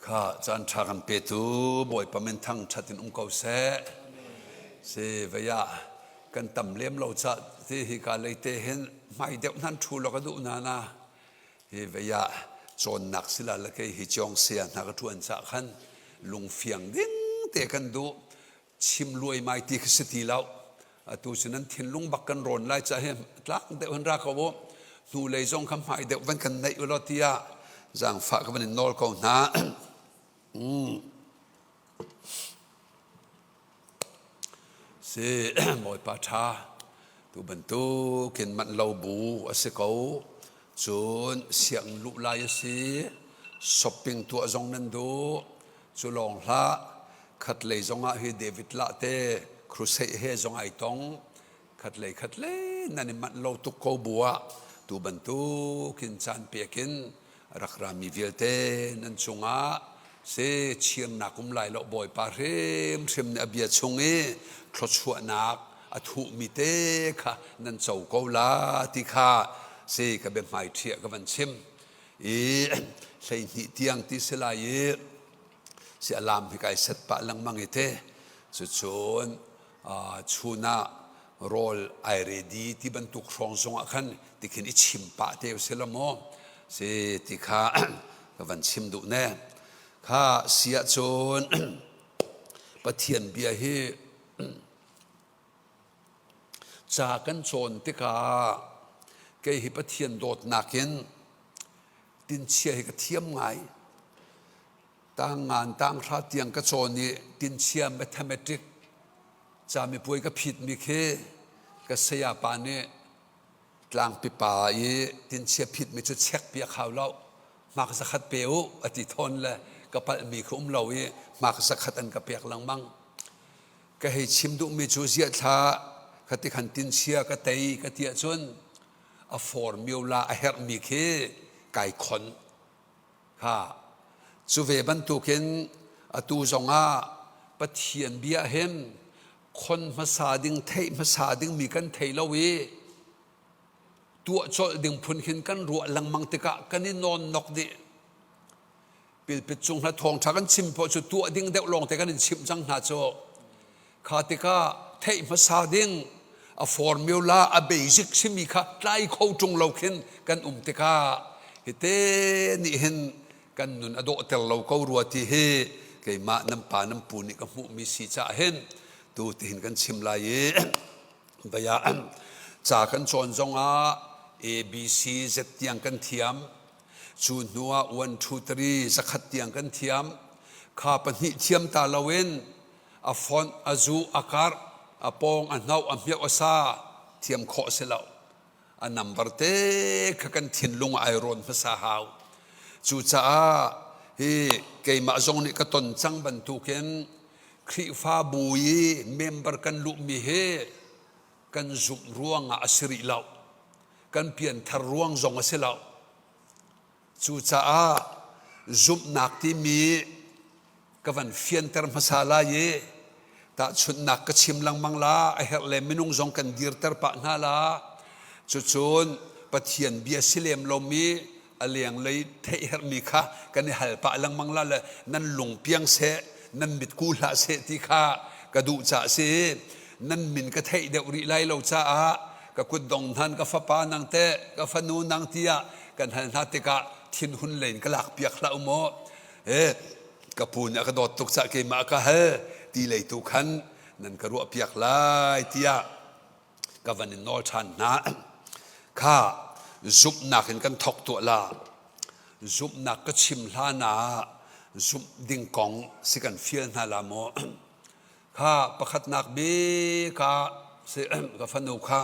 Kha caan ṭha kan petu Bawipa min thangṭhat in um ko seh. Si vei ah kan tam lem lo ca ti hi ka lei te hin hmai deuh nan ṭhu lo ka duh na na hi vei ah cawnnak sila le kei hi ciong sia hna ka ṭuan ca khan lungfiang ding te kan duh chim luaimai ti khi si ti lo. Atu cu nan thinlung bak kan rawn lai ca hi tlang deuh hin ra ko u. Hnulei zong kha hmai deuh van kan neih u law tiah zaangfah ka van in nawl ko hna. Mm. Si Bawipa ṭha tu bantukin manh lo bu a si ko. Cun siang luh lai a si. Shopping tuah zong nan duh. Cu lawng hlah, khatlei zongah hi David lah te crusade he zong ai tong. Khatlei khatlei nan i manh lo tuk ko bu ah tu bantukin caan pek in rak rami vialte nan cungah si chirnak um lai lo Bawipa hrimhrim nih a bia chung i thluachuahnak a thuhmi te kha nan co ko la ti kha si ka biahmai ṭhiah ka van chim. I 12 tiang ti si lai i si alam hi kai set pah lengmang i te cucun chun ah rawl ai ready ti bantuk hrawng zong ah khan tikhin i chim pah te si la maw si ti kha ka van chim duh ne kha si ahcun Pathian bia hi Ca kan cawn tikah kei hi Pathian dawtnak in tinchia hi ka thiam ngai. Tangngan tanghra tiang ka cawn i tinchia mathematic camipuai ka phitmi khi ka sayapa nih tlangpipa i tinchia phitmi cu check piak hau lo hmak zakhat pe u a ti thawn le ka palhmi kha um lo i hmak zakhat an ka pek lengmang. Ka hei chim duhmi cu ziahthla khati khan tinchia ka tei ka ti ahcun a formula a herhmi khi kai khon. Kha cu ve bantukin atu zongah Pathian bia hin khon hmasa ding theih hmasa dingmi kan thei lo i tuah colh ding phun khin kan ruah lengmang tikah kan i nawn nok dih. Pilpit cung hna thawngṭha kan chim poah cu tuah ding deuh lawngte kan in chimh cang hna cu. Kha tikah theih hmasa ding a formula a basic simi kha tlai kho ṭung lo khin kan um tikah hite nih hin kan nun a dawhter lo ko rua ti hi keimah nan pa nan pu nih ka hmuhmi si caah hin tu tihin kan chim lai i baya ca kan cawn zongah A B C Z tiang kan thiam Cu hnuah one two three zakhat tiang kan thiam. Kha pahnih thiam ta loin a fonh, a zu, a karh, a pawng, a hnoh, a hmioh, a sa thiam khawh si lo. A number te kha kan thinlung ah ai rawn hmasa hau. Cucaah hi keimah zong nih ka ton cang bantukin Khrihfabu i member kan luhmi hi kan zumh ruangah a si rih lo. Kan pianthar ruang zong a si lo. Cucaah zumhnak timi ka van fianter hmasa lai i tahchunhnak ka chim lengmang la a herh le minung zong kan dirter pah hna la cucun Pathian bia si lem lomi a lenglei theih herhmi kha kan i hal pah lengmang la le nan lung piang seh nan mit ku hlah seh ti kha ka duh caah si nan min ka theih deuh rih lai lo caah ka kutdong hnan ka fapa nang te ka fanu nang tiah kan hal hna tikah thinhun lein ka lak piak hlah u maw e ka pu nih a ka dawt tuk caah keimah ka hal ti lei tu khan nan ka ruah piak lai tiah ka van in nawl ṭhan hna. Kha zumhnak in kan thawk tuah la. Zumhnak ka chim hlan ah zumh ding kong si kan fial hna la maw? Kha pakhatnak bik ah si ka fanu kha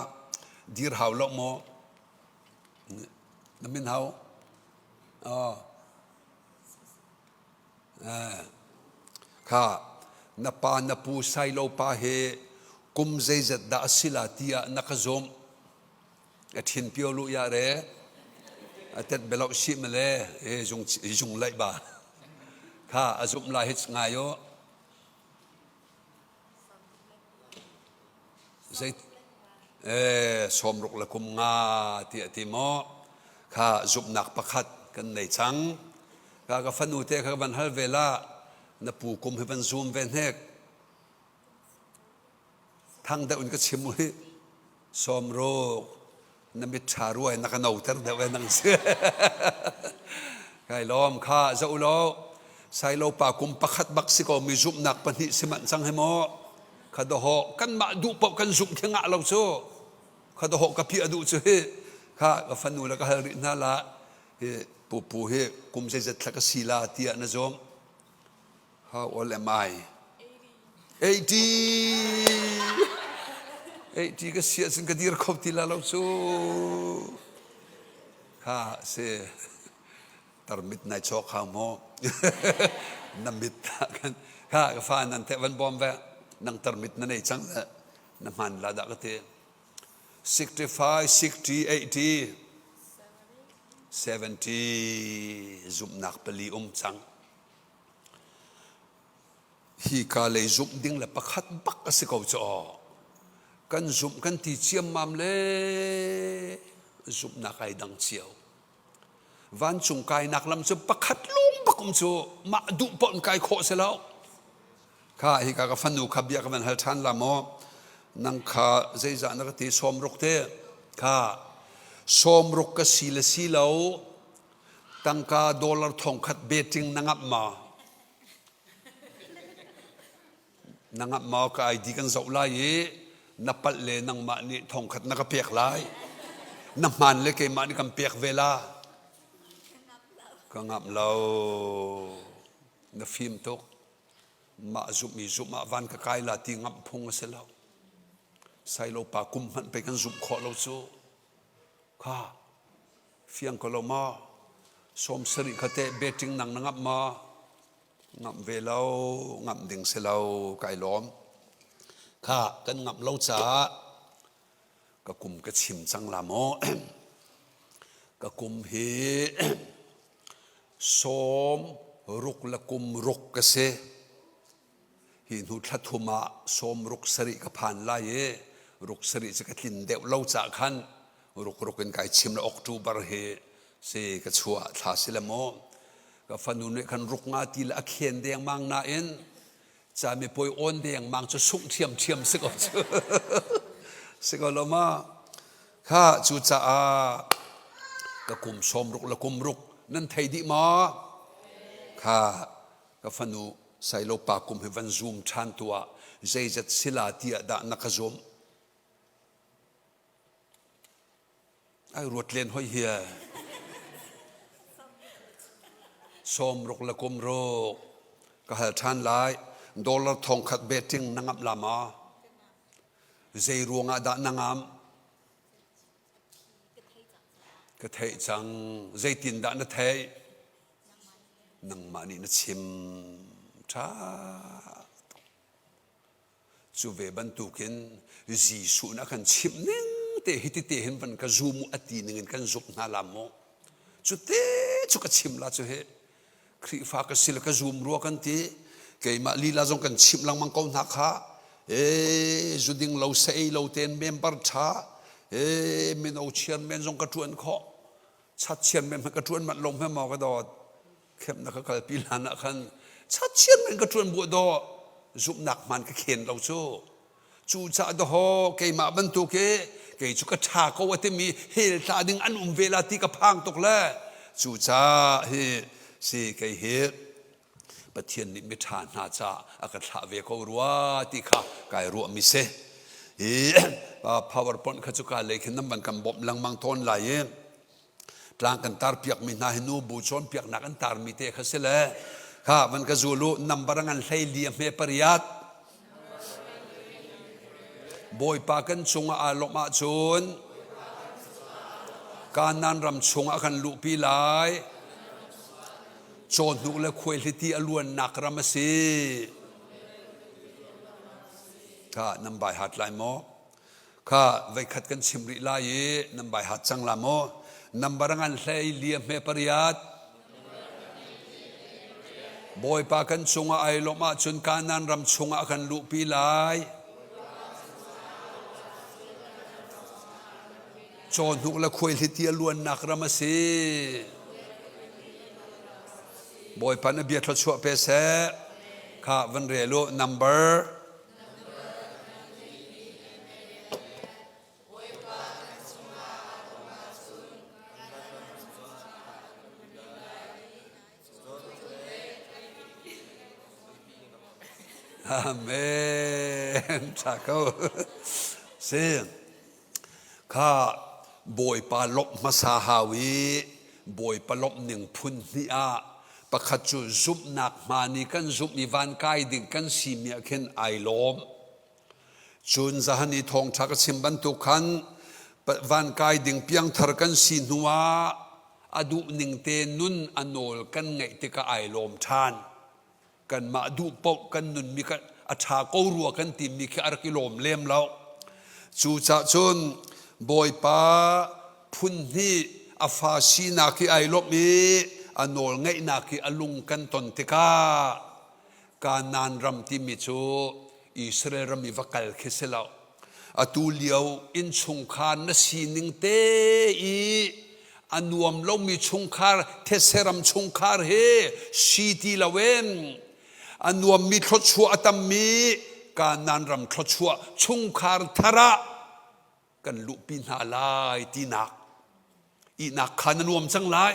dir hau lo maw? Na min hau? Oh. Kha na pa na pu Sailo pa he kum zeizat dah a si la tiah na ka zumh. A thin pio lu ya re. A tet belo si male e zung zung lai ba. Kha a zumh lai hit ngai o. Zei sawmruk le kum nga ti a ti maw kha zumhnak pakhat kan nei cang. Ka ka fanu te kha van hal ve la na pu kum hi van zoom ve hnek. Thang deuh in ka chim u hi. Sawmruk na mit ṭha ruai na ka noter deuh e nang si. Kai lawm kha zoh lo sailo pa kum pakhat bak si ko mi zumhnak pahnih si manh cang he maw kha doho kanmah duh paoh kan zumh khi ngah lo cu kha doho ka pi a duh cu hi kha ka fanu le ka hal rih hna la hi pupu hi kum zeizat thla ka si la tiah na zum How old am I? 80. 80 ka si ahcun ka dir kho ti la lo cu. Kha si tarmit nai chawk hau maw? na mit kan kha ka fa nan te van bawm ve nang tarmit na nei cang le na hman la dah ka ti 65 60 80 70 zumhnak pali um cang Hika lei zumh ding le pakhat bak a si ko cu aw. Kan zumh kan ti ciammam le zumhnak ai dang cio. Vancung kainak lam cu pakhat lung bak um cu mah duh paoh in kai khawh si lo. Kha hika ka fanu kha bia ka van hal ṭhan la maw? Nang kha zeizah na ka ti sawmruk te? Kha sawmruk ka si le si lo Tangka dollar thongkhat betting na ngamh ma? Na ngamh ma ka ID kan zoh lai i na palh le nangmah nih thongkhat na ka pek lai. Na hmaan le keimah nih kan pek ve la. Ka ngamh lo. Na fim tuk. Mah zumh i zumh ah van ka kai la ti ngamh phung a si lo. Sailo pa kum hmanh pei kan zumh khawh lo cu. Kha Fiang ko lo maw? Sawm sarih kha teh betting nang na ngamh maw? Ngamh ve lo, ngamh ding si lo, kai lawm. Kha kan ngamh lo caah ka kum ka chim cang la maw? ka kum hi sawm ruk le kum ruk ka si. Hi hnu thla thum ah sawm ruk sarih ka phan lai i ruk sarih cu ka tlin deuh lo caah khan ruk ruk in kai chim le October hi si ka chuah thla si le maw ka fanu nih khan ruk nga ti le a khen dengmang nain camipuai awn dengmang cu sungh ṭhiamṭhiam si ko cu si ko lo ma kha cucaah ka kum sawm ruk le kum ruk nan thei dih maw kha Ka fanu Sailo pa kum hi van zoom ṭhan tuah zeizat sila tiah dah na ka zumh? Ai ruat len hoi hi. Sawm ruk le kum ruk ka hal ṭhan lai. Dollar thong khat betting na ngamh la ma? Zei ruangah dah na ngamh? Ka theih cang. Zeitin dah na theih? Nangmah nih na chim ṭha tuk. Cu ve bantukin Jesuh nih a kan chimh ning te hiti te hin van ka zum u a ti ning in kan zumh hna la maw? Cu te cu ka chim la cu hi Khrihfa ka si le ka zum rua kan ti. Keimah lila zong kan chimh lengmang ko hna kha. E zu ding lo sa ei lo tein member ṭha e mino chairman zong ka ṭuan khawh. Chatchian men ka ṭuan manh lo hme maw ka dawt khem na ka kalpi hlan ah khan chatchian men ka ṭuan bu daw zumhnak hmaan ka khen lo cu cu caah daw keimah bantuk i kei cu ka ṭha ko a timi hell tla ding an um ve la ti ka phang tuk le cu caah hi si kei hi Pathian nih miṭha hna caah a ka thlah ve ko rua ti kha kai ruahmi si. Hi PowerPoint kha cu ka lei khin nan van kan bawmh lengmang tawn lai i tlang kan tar piakmi hna hi nu bu cawnpiaknak an tarmi te kha si le kha van ka zul u number ngan hlei li a hme pariat Bawipa kan cungah aa lawmh ahcun Kanaan ram chungah kan luhpi lai. Cawhnuk le khuaihliti a luannak ram a si. Kha nan bai hat lai maw? Kha veikhat kan chim rih lai i nan bai hat cang la maw? Nambar ngan hlei lia hme pariat. Bawipa kan cungah ai lawmh ahcun Kanaan ram chungah kan luhpi lai. Cawhnuk le khuaihliti a luannak ram a si. Bawipa na bia thluachuah pe seh. Kha van rel u number Amen. Tha ko. Si. Kha Bawipa lawmh hmasa hau i Bawipa lawmh ning phun hnih ah pakhat cu zumhnak hmaan i kan zumh i van kai ding kan simi ah khin ai lawm. Cun zahan i thawngṭha ka chim bantuk khan van kai ding piangthar kan si hnu ah a duh ning te nun a nawl kan ngaih tikah ai lawm ṭhan. Kanmah duh paoh kan nunmi a ṭha ko rua kan timi khi a rak i lawm lem lo. Cucah cun Bawipa phun hnih a fa sinak hi ai lawmh i a nawl ngeihnak hi a lung kan ton tikah Kanaan ram timi cu Israel ram i va kal khi si lo. Atu lio innchungkhar na sining te i a nuam lomi chungkhar thetse ram chungkhar he si ti loin a nuammi thluachuah a tammi Kanaan ram thluachuah chungkhar thar ah kan luhpi hna lai tinak ihnak kha na nuam cang lai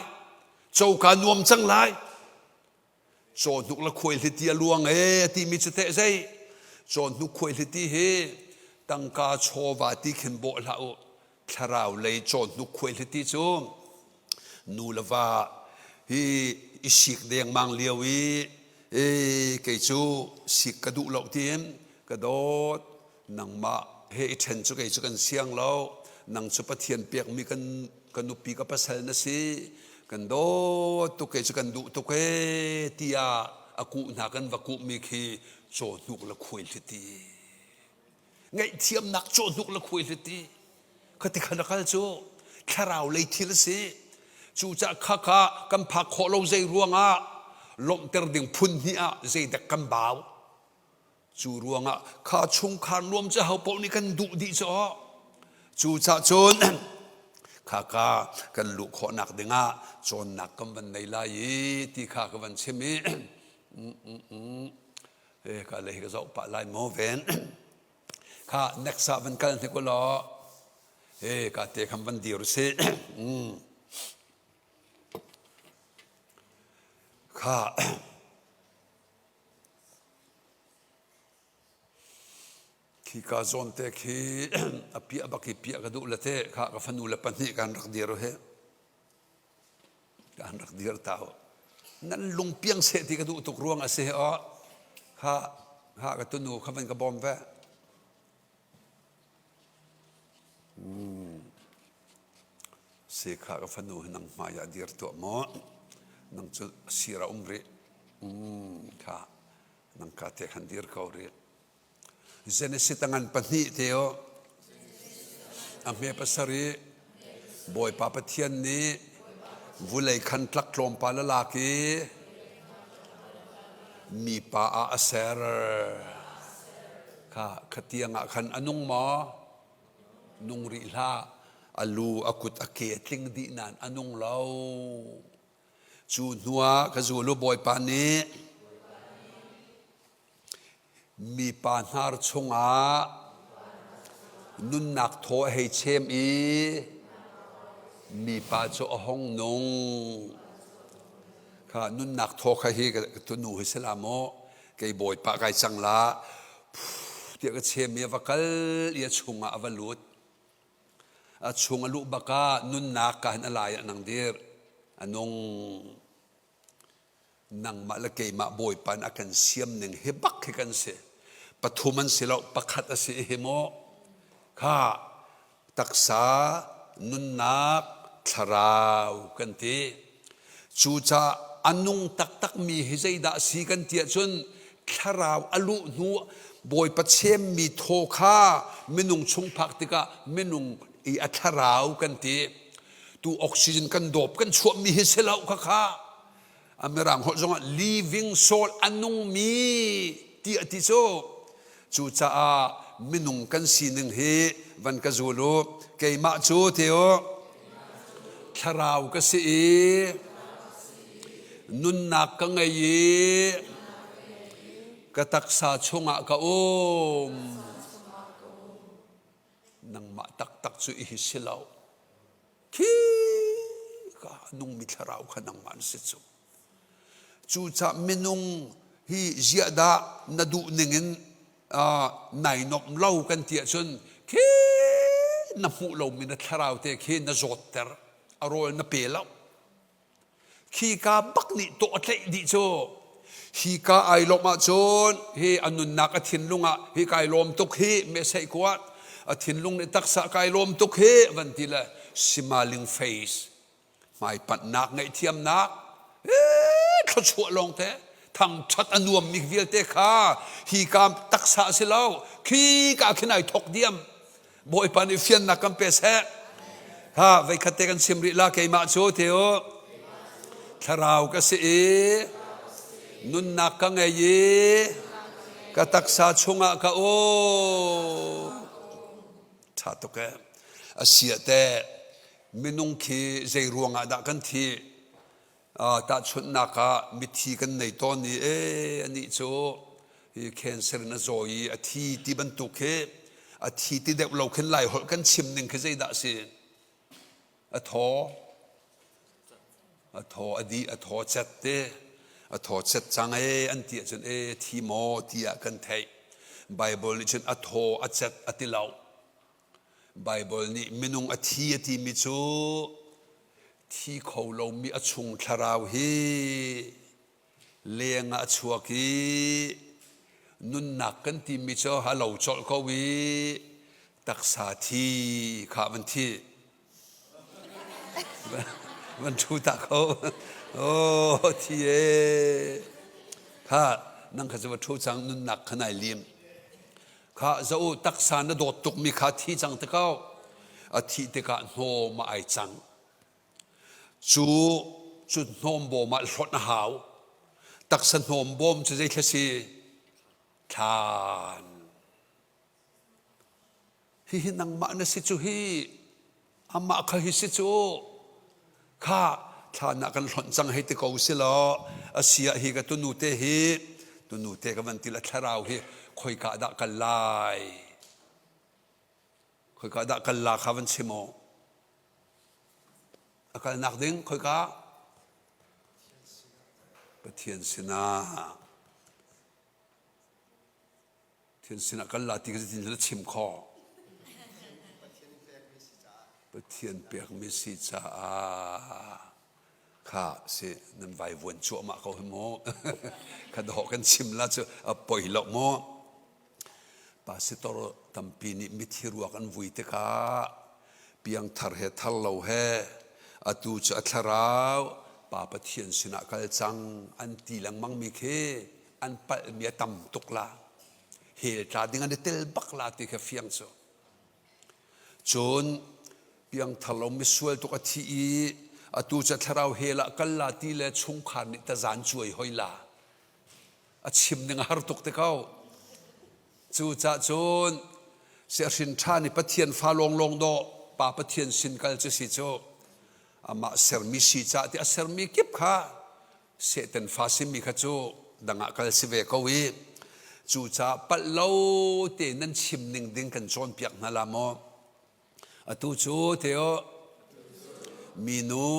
coka nuam cang lai Cawhnuk le khuaihliti a luang ee a timi cu teh zei? Cawhnuk khuaihliti hi tangka chawva ti khin bawh hlah u. Thlarau lei cawhnuk khuaihliti cu nu le va hi i sik dengmang lio i e kei cu sik ka duh lo tiin ka dawt nangmah he i ṭhen cu kei cu kan siang lo nang cu Pathian pekmi kan ka nupi ka pasal na si kan dawt tuk kei cu kan duh tuk ee tiah a kuh hna kan va kuhmi khi cawhnuk le khuaihliti ngaihthiamnak cawhnuk le khuaihliti khati khan a kal cu thlarau lei thil a si cucah kha kha kan phak khawh lo zei ruangah lawmhter ding phun hnih ah zeidek kan bau Cu ruangah kha chungkhar nuam cu ho paoh nih kan duh dih cu aw. Cucah cun khaka kan luh khawhnak dingah cawnnak kan van nei lai i ti kha ka van chim i ka lei ka zoh pah lai maw ven kha next ah van kal hnik ulaw he ka te kham van dir si kha Khika zawn te khi a piah bak i piah ka duh le te kha ka fanu le pahnih kan rak dir he. Kan rak dir ta Nan lungpiang seh ti ka duh tuk ruang a si he aw. Kha kha ka tunu kha van ka bawm ve. Si kha ka fanu hi nang hmai ah dir tuah maw? Nang cu sir a um rih. Kha nang ka te khan dir ko rih. Genesis a ngan pahnih te o. A hme pasarih Bawipa Pathian nih vulei khan tlak tlawmpal a lak i mipa ah a ser. Kha khatiang ah khan a nung maw? Nung rih hlah. A lu, a kut, a ke a tling dih nain a nung lo. Cu hnuah ka zul u Bawipa nih mipa hnar chungah nunnak thaw a hei chem i mipa cu a hong nung. Kha nunnak thaw kha hi ka tunu hi si la maw? Kei bawipa kai cang la tiah ka chem i a va kal i a chungah a va lut. A chung a luh bak ah nunnak ka hin a lai ah nang dir. A nung. Nangmah le keimah Bawipa nih a kan siam ning hi bak hi kan si. Pathum an si lo, pakhat a si hi mu. Kha taksa, nunnak, thlarau kan ti. Cucaah a nung taktakmi hi zeidah a si kan ti ahcun thlarau a luh hnu Bawipa chemmi thaw kha minung chung phak tikah minung i a thlarau kan ti. Tu oxygen kan dawp kan chuahmi hi si lo kha kha. A mirang holh zongah living soul a nungmi ti a ti cu. Cucaah minung kan sining hi van ka zul u. Keimah cu ti u. Thlarau ka si i. Nunnak ka ngei i ka taksa chungah ka um. Nangmah taktak cu i hi si lo. Khi ka nungmi thlarau kha nangmah na si cu. Cucaah minung hi ziah dah na duh ning in nai nuamh lo kan ti ahcun khi na hmuh lomi na thlarau te khi na zawtter a rawl na pe lo. Khi ka bak nih tawh a tlaih dih cu. Hi ka ai lawmh ahcun hi a nunnak a thinlung ah hi kai lawm tuk hi meseih kuat a thinlung nih taksa kai lawm tuk hi van ti le smiling face hmaipanhnak ngaihthiamnak thluachuah lawngte thangṭhat a nuammi vialte kha hi ka taksa a si lo khi ka khin ai thok diam Bawipa nih fiannak kan pe seh ha veikhat te kan chim rih la keimah cu teo thlarau ka si i nunnak ka ngei i ka taksa chungah ka um ṭha tuk e a sia te Minung khi zei ruangah dah kan thih? Tahchunhnak ah mithi kan nei tawn i ee anih cu hi cancer in a zaw i a thi ti bantuk hi a thi ti deuh lo khin lai holh kan chim ning khi zeidah a si? A thaw a thaw a dih a thaw cet te a thaw cet cang ee an ti ahcun ee thi maw tiah kan theih. Bible nih cun a thaw a cet a ti lo. Baibal nih minung a thi a timi cu thi kho lomi a chung thlarau hi leng ah a chuak i nunnak kan timi cu a lo colh ko i taksa thi kha van thi van ṭhu ta kho oh thi e kha nang kha cu va ṭhu cang nunnak kha nai lim Kha zoh u, taksa na dawt tukmi kha thi cang te ko. A thih tikah hnawm ah ai cang. Cu cu hnawm bawm ah hlonh a hau. Taksa hnawm bawm cu zei thla si? Thlan. Hihi nangmah na si cu hi. Amah kha hi si cu. Kha thlan ah kan hlonh cang hei ti ko si law a si ah hi ka tunu te hi tunu te ka van ti la thlarau hi khoika dah kal lai khoika dah kal la kha van chim aw a kalnak ding khoika Pathian sinah Pathian sinah kal la ti ka zeitin na chim khawh? Pathian pekmi si caah kha si nan vai vuan cuahmah ko hi mu kha dawh kan chim la cu a poi lo mu pastor tampi nih mithi ruak an vui tikah piangthar he thar lo he atu cu a thlarau pa Pathian sinah kal cang an ti lengmang mi khi an palhmi a tam tuk la hell tla ding an i tel bak la ti kha fiang cu cun piangthar lo misual tuk a thi i atu cu thlarau hell ah kal la ti le chungkhar nih tazan cuai hoi la a chim ning a har tuk te ko cu cah cun siahrin ṭha nih Pathian fa lawnglawng dawh pa Pathian sin kal cu si cu amah sermi si cah ti a sermi kip kha Satan fa simi kha cu dang ah kal si ve ko i cucaah palh lo te nan chim ning ding kan cawnpiak hna la maw? Atu cu Theo minu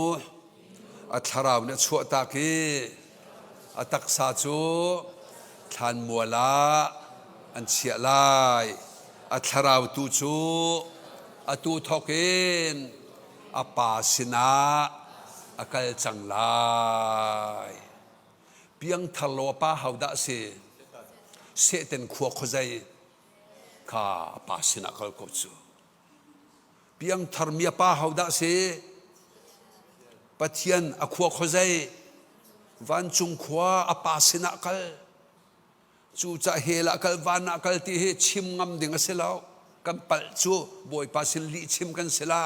a thlarau nih a chuahtak i a taksa cu thlanmual ah an chiah lai. A thlarau tu cu atu thawk in a pa sinah a kal cang lai. Piangthar lo a pa hodah a si? Satan khua khuazei kha a pa sinah kal ko cu. Piangthar mi a pa hodah a si? Pathian a khua khuazei vancung khua a pa sinah kal. Cucah hell ah kal van ah kal ti hi chim ngam ding a si lo. Kan palh cu Bawipa sin lih chim kan si la.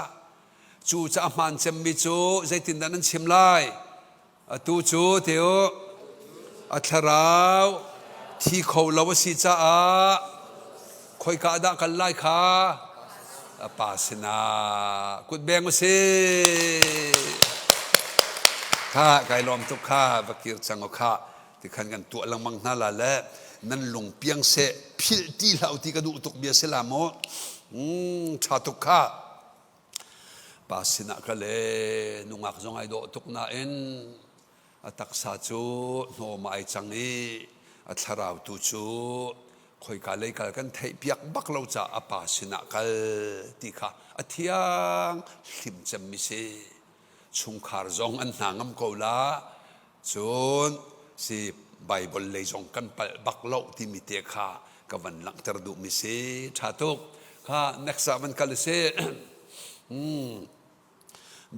Cucaah hmaan cemmi cu zeitindah nan chim lai? Atu cu teo a thlarau thi kho lo a si caah khoika dah kal lai kha a pa sinah kut beng u sih. Kha kai lawm tuk kha va kir cang u kha tikhan kan tuah lengmang hna la le nan lung piang seh philh ti hlah u ti ka duh tuk bia si la mu. Mm, ṭha tuk kha. Pa sinah ka le nungak zong ai dawh tuk nain a taksa cu hnawm ai cang i a thlarau tu cu khoika lei kal kan theih piak bak lo caah a pa sinah kal ti kha a thiang hlim cemmi si. Chungkhar zong an hna ngam ko la. Cun si Bible lei zong kan palh bak lo timi te kha ka van langhter duhmi si. Ṭha tuk. Kha next ah van kal si. Hmm.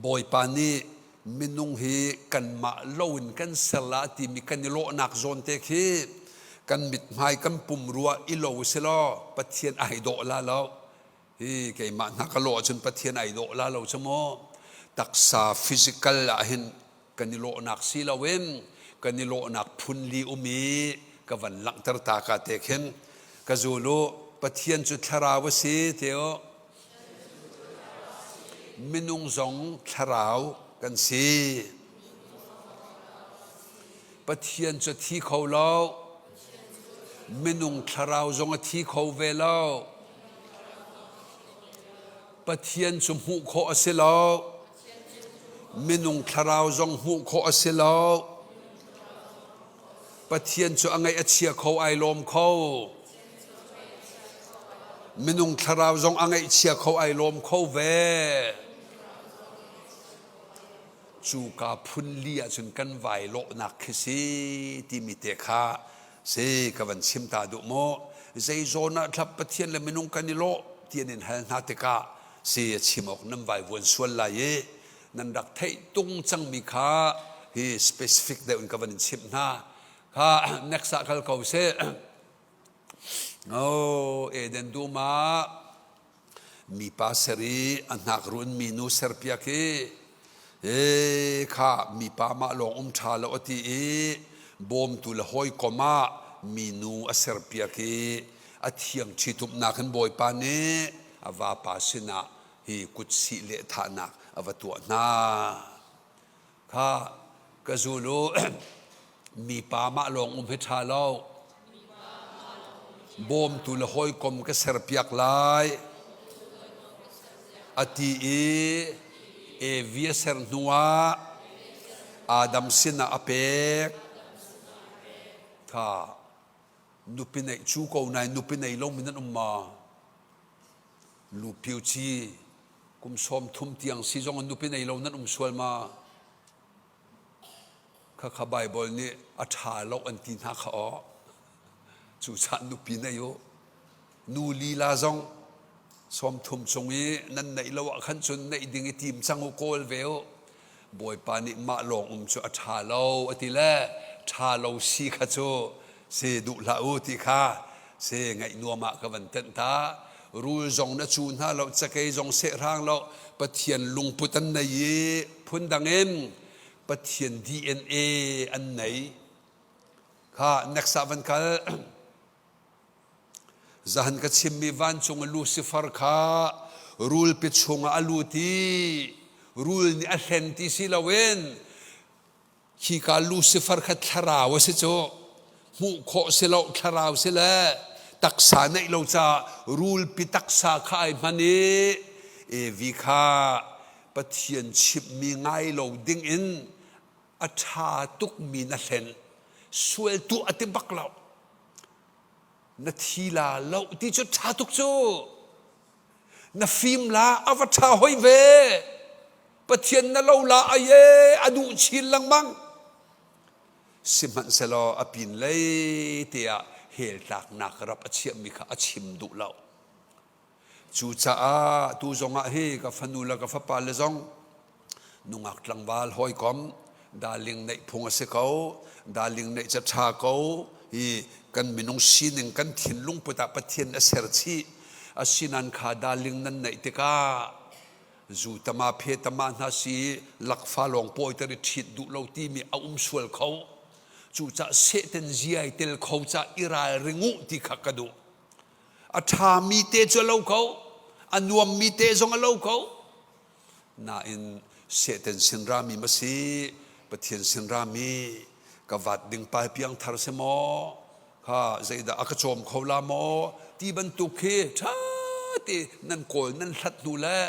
Bawipa nih minung hi kanmah loin kan ser la timi kan i lawhnak zawn te khi kan mithmai kan pumrua i lo si law Pathian ai dawh la lo. Hi keimah hna ka lawh ahcun Pathian ai dawh la lo cu mu. Taksa physical ah hin kan i lawhnak si loin kan i lawhnak phunli um i ka van langhter ta ka te khin ka zul u Pathian cu thlarau a si te u minung zong thlarau kan si Pathian cu thi kho lo minung thlarau zong a thi kho ve lo Pathian cu hmuh khawh a si lo. Minung thlarau zong hmuh khawh a si lo. Pathian cu a ngaih a chia kho ai lawm kho. Minung thlarau zong a ngaihchia kho ai lawm kho ve. Cuka phun li ahcun kan vai lawhnak khi si timi te kha si ka van chim ta duh maw zei zawn ah thlap Pathian le minung kan i lawh ti an in hal hna tikah si a chim awk nan vai vuan sual lai i nan rak theih tung cangmi kha hi specific deuh in ka van in chimh hna kha next ah kal ko seh Oh, Eden dum ah mipa ser i a hnakruun minu serpiak hi e kha mipa mah lawng um ṭha lo a ti i bawmtu le hawikom ah minu a serpiak i a thiang ṭhitumnak in Bawipa nih a vapa sinah hi kutsih lehthahnak a va tuah hna. Kha ka zul u mipa mah lawng um hi ṭha lo. Bawmtu le hawikom ka serpiak lai a ti i Evi a ser hnuah Adam sinah a pek. Kha nupi neih cu ko nain nupi nei lomi nan um ma? Lupiu ci kum 30 tiang si zong nupi nei lo nan um sual ma? Khakha Bible nih a ṭha lo an ti hna kha aw. Cucaah nupi nei u. Nu lila zong 30 cung i nan neih lo ah khan cun neih ding i tim cang u kawl ve u. Bawipa nih mah lawng um cu a ṭha lo a ti le ṭha lo si kha cu si duh hlah u ti kha si ngaih nuam ah ka van tenh ta. Rul zong na cu hna lo, cakei zong seh hrang lo, Pathian lungput an nei i phundang in Pathian DNA an nei. Kha next ah van kal. Zahan ka chimmi vancung i Lucifer kha rulpi chungah a lut i rul nih a hlen ti si loin khika Lucifer kha thlarau a si cu hmuh khawh si lo thlarau si le taksa neih lo caah rulpi taksa kha ai hman i Evi kha Pathian chimhmi ngai lo dingin a ṭha tukmi na hlen sual tuah a ti bak lo na thi la lo ti cu ṭha tuk cu na fim la a va ṭha hoi ve Pathian na lo la aye a duh chin lengmang sihmanhsehlaw a pin lei te ah hell tlaknak rap a chiahmi kha a chim duh lo Cucaah tu zongah hi ka fanu le ka fapa le zong nungak tlangval hawikom darling neih phung a si ko darling neih ca ṭha ko hi kan minung sining kan thinlung put ah Pathian a ser chih asinan kha darling nan neih tikah zu tama phe tama hna si lakfa lawng pawi ter i ṭhit duh lo timi a um sual kho cucaah sehten ziai tel kho ca i ralring uh ti kha ka duh A ṭhami te cu a lo ko, a nuammi te zong a lo ko. Nain Satan sin rami ma si. Pathian sin rami ka vat ding pai piang thar si maw kha zeidah a ka cawm kho la maw ti bantuk khi ṭha te nan kawl nan hlat hnu le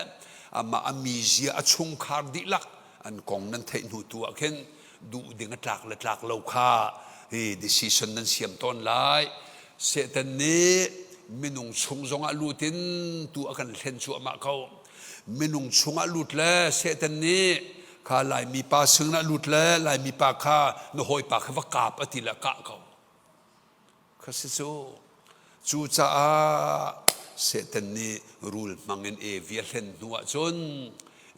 amah a mizia a chungkhar dihlak an kong nan theih hnu tu ah khin duh ding a tlak le tlak lo kha hi decision nan siam tawn lai. Satan nih minung chung zongah lut in tu a kan hlen cuahmah ko. Minung chungah lut le Satan nih kha Laimi pa singah lut le Laimi pa kha na hawipa kha va kap a ti le kah ko. Kha si cu. Cucaah Satan nih rul hmang in Evi a hlen hnu ahcun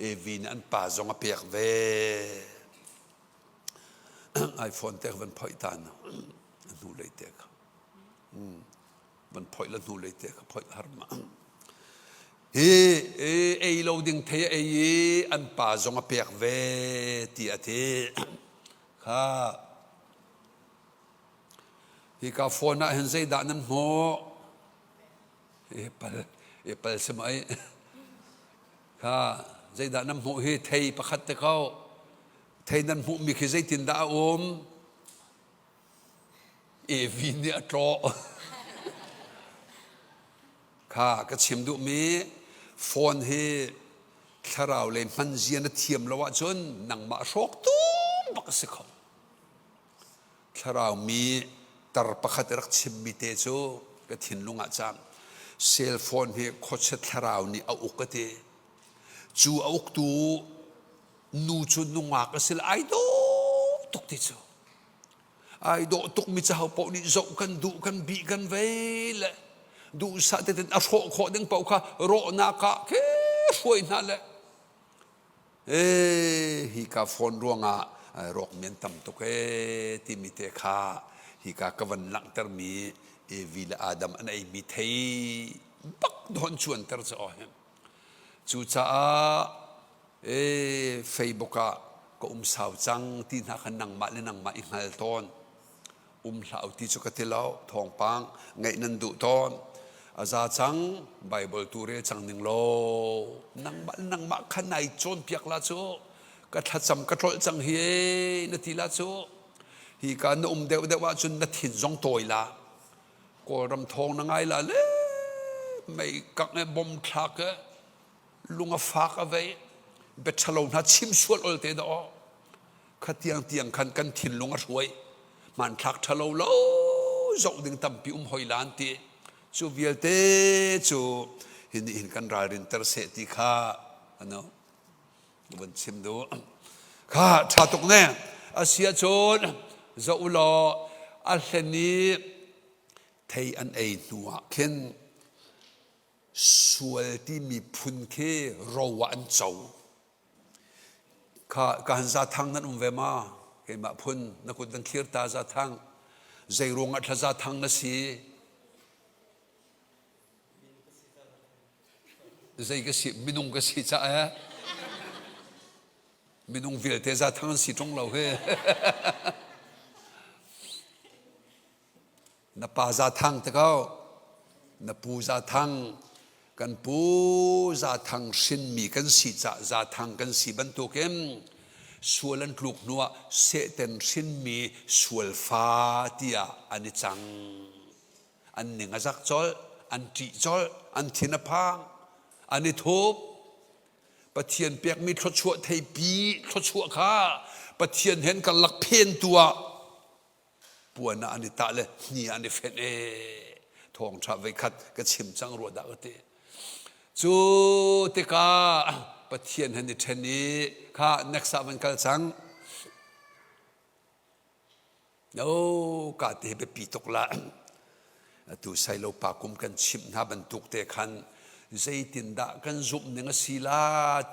Evi nih an pa zong a pek ve. iPhone te van phoih ta na a hnu lei te kha. Van phoih la hnu lei te kha phoih har ma. Hi ei lo ding thei a ei i an pa zong a pek ve ti a ti. Kha Hika phone ah hin zeidah nan hmuh? Apple, apple si mai. Kha zeidah nan hmuh hi thei pakhat te ko. Thei nan hmuhmi khi zeitindah a um? Evi nih a tlawh. Kha ka chim duhmi phone hi thlarau lei hman zia na thiam lo ahcun nangmah hrawk tum bak a si kho. Thlarau mi tar pakhat rak chimmi te cu ka thinlung ah cang. Cell phone hi khuachia thlarau nih a uk a ti. Cu a uktu nu cu nungak a si ai dawh tuk ti cu. Ai dawh tuk mi caho paoh nih zoh kan duh kan bih kan vei le duhsah tein a hrawh khawh ding paoh kha rawhnak ah khe hruai hna le Ee, hika phone ruangah rawkmi an tam tuk ee timi te kha hika ka van langhtermi Evi le Adam an eimi thei bak dawn cuanter cu aw hin. Cucaah ee Facebook ah ka um sau cang ti hna kha nangmah le nangmah i hngal tawn. Um hlah u ti cu ka ti lo thawngpang ngaih nan duh tawn a za cang Bible tu rel cang ning law nangmah nangmah kha nai cawnpiak la cu ka thlacam ka tlolh cang hi na ti la cu hi ka na um deuh deuh ahcun na thin zong tawi la kawlram thawng na ngai la le mei kang e bom thlak e lung a fak a vei bia ṭhalo hna chim sual ol te dah aw kha tiang tiang khan kan thinlung a hruai hmanthlak ṭhalo lo zoh ding tampi um hoi lan ti cu vialte cu hi nih hin kan ralrin ter seh ti kha ano van chim duh kha ṭha tuk ne asia cun zoh u law a hlen i thei an ei hnu ah khin sual timi phun khi ro ah an co Kha ka han zathang nan um ve ma? Keimah phun na kut nan thlir ta zathang. Zei ruangah thla zathang na si? Zei ka si minung ka si caah minung vialte zathang an si ṭung lo hi. Na pa Zathang te ko. Na pu Zathang kan pu Zathang hrinmi kan si cah Zathang kan si bantukin sual an tluk hnuah Satan hrinmi sualfa tiah an i cang. An ning a zak colh, an ṭih colh, an thin a phang, an i thup. Pathian pekmi thluachuah theipi thluachuah kha Pathian hen karlak phentu ah puan ah an i tah le hni ah an i fenh ee thawngṭha voikhat ka chim cang rua dah ka ti cu tikah Pathian han i ṭhen i kha next ah van kal cang no ka te biapi tuk la atu sailo pa kum kan chimh hna bantuk te khan zeitindah kan zumh ning a si la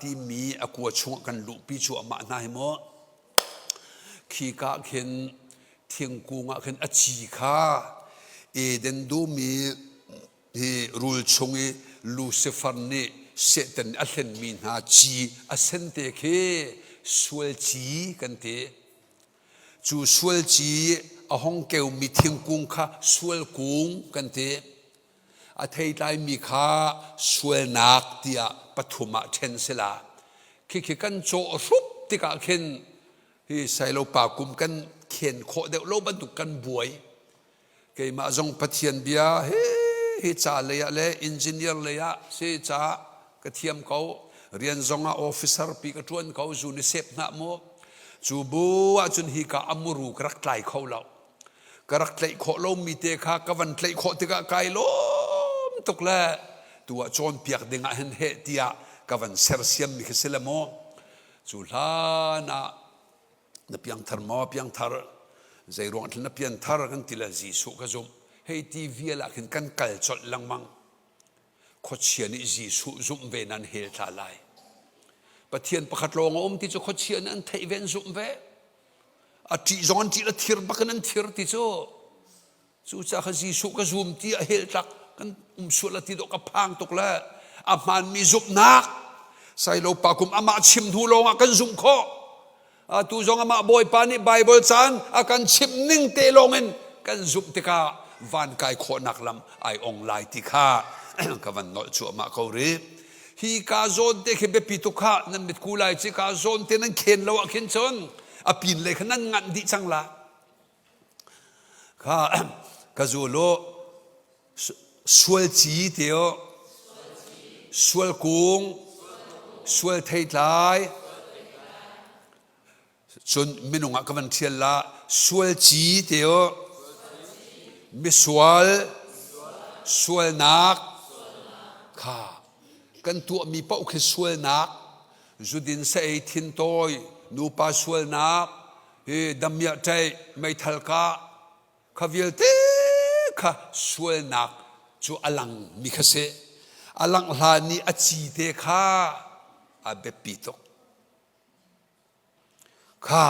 timi a kua chungah kan luhpi cu amah hna hi maw Khika ah khin thingkung ah khin a ci kha Eden dum i hi rul chung i Lucifer nih Satan a hlenmi hna ci a sente khi sual ci kan ti. Cu sual ci a hong keumi thingkung kha sual kung kan ti. A theitlaimi kha sualnak tiah pathum ah ṭhen si la. Khikhi kan cawh hrup tikah khin hi. Hi Sailo pa kum kan khen khawh deuh lo bantuk kan buai. Keimah zong Pathian bia he hi ca lei ah le engineer lei ah si ca ka thiam ko. Rian zong ah officer pi ka ṭuan ko zu ni sep hna mu. Cu bu ahcun hi ka amuru ka rak tlai kho lo. Ka rak tlaih khawh lomi te kha ka van tlaih khawh tikah kai lawm tuk le tu ah cawnpiak ding ah hin heh tiah ka van sersiam mi khi si le mu. Cu hlan ah na piangthar maw piangthar zeiruang thil na pianthar kan ti le Jesuh ka zumh hei ti vial ah khin kan kal colh lengmang khuachia nih Jesuh zumh ve nan hel thla lai Pathian pakhat lawng a um ti cu khuachia nih an theih ve an zumh ve a ṭih zong an ṭih le thir bak in an thir ti cu Cucaah kha Jesuh ka zum ti a heltlak kan um sual a ti dawh ka phang tuk le a hmaanmi zumhnak Sailo pa kum amah chim hnu lawngah kan zumh khawh. Atu zong amah Bawipa nih Baibal caan a kan chimh ning te lawngin kan zumh tikah van kai khawhnak lam ai ong lai ti kha ka van nolh cuahmah ko rih. Hi ka zawn te khi biapi tuk kha nan mitku lai ci ka zawn te nan khen lo ah khin cun a pin lei kha nan nganh dih cang la. Kha ka zul u sual ci ti u sual kung sual theitlai cun minung ah ka van ṭhial la sual ci ti u misual sualnak kha kan tuahmi paoh khi sualnak zudin sa ei thintawi nupa sualnak hi damiah ṭaih meithal kah kha vialte kha sualnak cu a lang mi kha si a langh hlan i a ci te kha a biapi tuk kha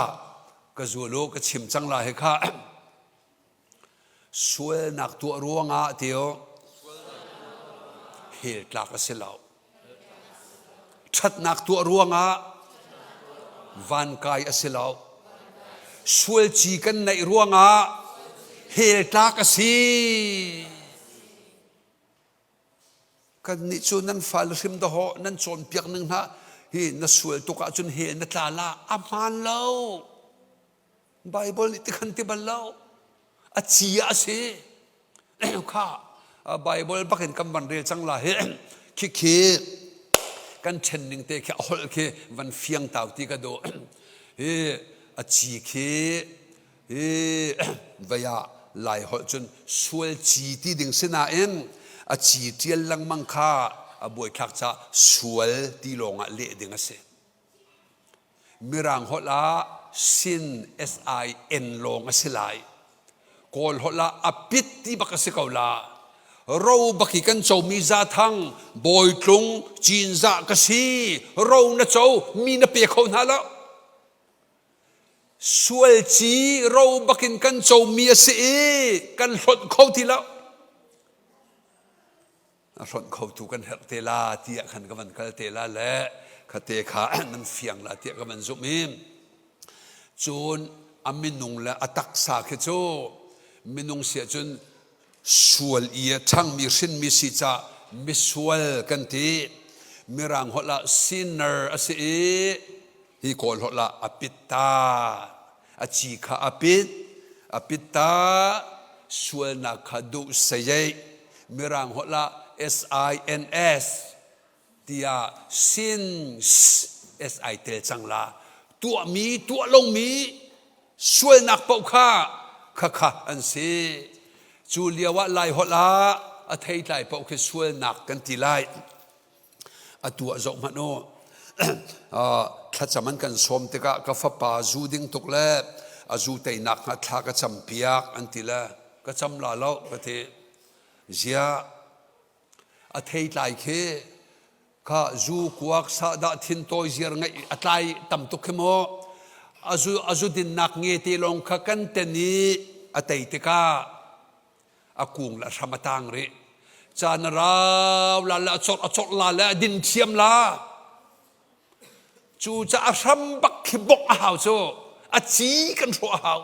ka zul u ka chim cang la hi kha Sualnak tuah ruangah tio hell tlak a si lo. Ṭhatnak tuah ruangah vankai a si lo. Sualci kan neih ruangah hell tlak a si. Kannih cu nan fale hrim dahawh nan cawnpiak ning hna hi na sual tuk ahcun hell na tla la a hmaan lo. Baibal nih tikhan ti bal lo. A ci ah a si. Kha Baibal bakin kan van rel cang la hi khikhi kan ṭhen ning te khi a holh khi van fiang tau ti ka duh. Hi a ci khi hi vei ah lai holh cun sual ci ti ding si nain a ci ṭial lengmang kha a buaithlak caah sual ti lawng ah leh ding a si. Mirang holh ah sin S-I-N lawng a si lai. Kawl holh ah a pit ti bak a si ko la. Ro bak i kan comi zathang, bawitlung, cinzah ka si. Ro na co, mi na pe kho hna lo. Sualci ro bakin kan comi a si i kan hlonh kho ti lo. A hlonh khotu kan herh te la tiah khan ka van kal te la le khate kha nan fiang la tiah ka van zumh i cun a minung le a taksa khi cu minung si ahcun sual i a ṭhangmi hrinmi si ca misual kan ti mirang holh ah sinner a si i hi kawl holh ah a pitta a ci kha a pit a pitta sualnak kha duh sayei mirang holh ah S-I-N-S tiah sins S ai tel cang la tuahmi tuah lomi sualnak paoh kha khakha an si cu lio ah lai holh ah a theitlai paoh khi sualnak kan ti lai Atu ah zoh hmanh u. Thlacam an kan sawm tikah ka fapa zu ding tuk le a zu teinak hnga thla ka cam piak an ti le ka cam la lo ka ti. Ziah a theitlai khi kha zu kuak sahdah thintawi ziar ngeih a tlai tam tuk khi mu. A zu dinnak nge te lawng kha kan ten i a tei tikah a kung le a hram a tang rih caan a rau la le a cawrh a cawrh la le a din thiam la cu ca a hram bak khi bok a hau cu a ci kan hrawh a hau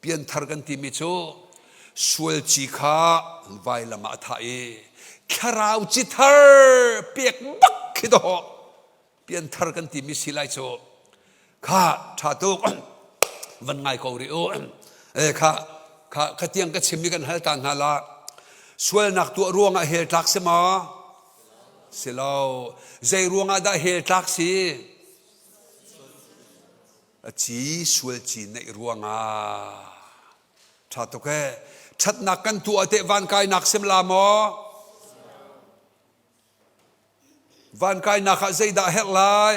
pianthar kan timi cu sual ci kha vailam ah a thah i thlarau ci thar pek bak khi dawh pianthar kan timi si lai cu kha. Ṭha tuk. Van ngai ko rih u. E kha kha kha tiang ka chim mi kan hal ta hna la. Sualnak tuah ruangah hell tlak si maw? Si lo. Zei ruangah dah hell tlak si? A ci sual ci neih ruangah. Ṭha tuk ee. Ṭhatnak kan tuah teh van kainak sim la maw? Van kainak ah zeidah herh lai?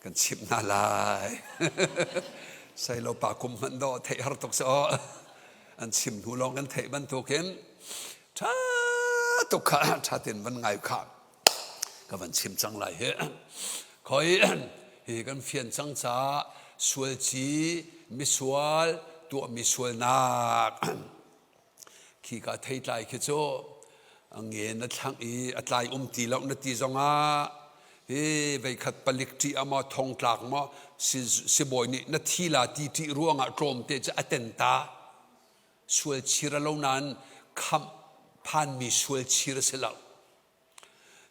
Kan chimh hna lai. Sailo pa kum hmanh dawh theih har tuk si aw. An chim hnu lawng kan theih bantukin ṭha tuk kha ṭha tein van ngai kha ka van chim cang lai hi. Khoi hi kan fian cang caah sualci misual tuahmi sualnak Khika theitlai khi cu a nge na thlangh i a tlai um ti lo na ti zongah hi veikhat palik ṭih ah maw thongtlak maw sibawi nih na thi la ti ṭih ruangah tlawmte cu a ten ta. Sual chir a lo nain khamh phanmi sual chir a si lo.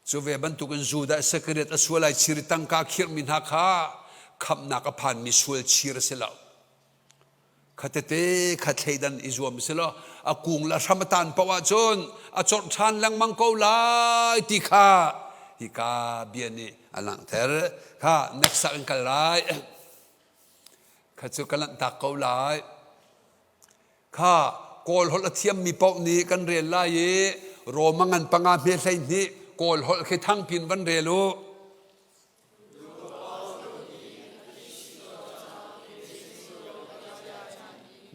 Cu ve bantukin Judah Isakariot a sual ai chir i tangka khirhmi hna kha khamhnak a phanmi sual chir a si lo. Khatete kha thleidan i zuam si law a kung le a hram a tan paoh ahcun a corh ṭhan lengmang ko lai ti kha hika bia nih a langhter. Kha next ah kan kal lai. Kha cu ka lanhtak ko lai. Kha Kawl holh a thiammi paoh nih kan rel lai i Roma ngan panga hme 12 Kawl holh khi thangpin van rel u.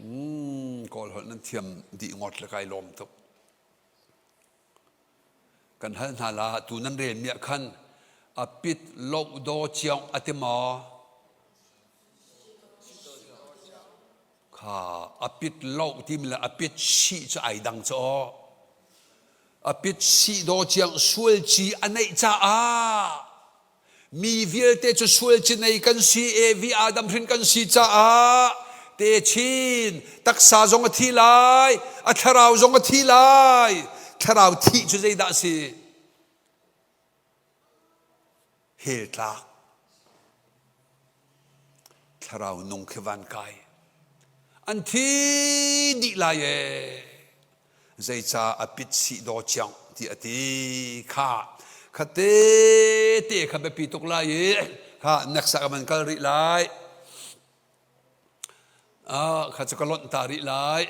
Mm, Kawl holh nan thiam dih ngawt le kai lawm tuk. Kan hal hna la tu nan rel mi ah khan a pit lo do chiang a ti maw? Kha a pit lo timi le a pit sih cu ai dang cu aw. A pit sih daw ciang sual ci a neih caah mi vialte cu sual ci nei kan si Evi Adam hrin kan si caah techin taksa zong a thi lai a thlarau zong a thi lai thlarau thih cu zeidah a si Hell tlak thlarau nung khi van kai an thi dih lai ee zeica a pit sih daw chiang ti a ti kha kha te te kha biapi tuk lai i kha next ah kan kal rih lai ah kha cu ka lonh ta rih lai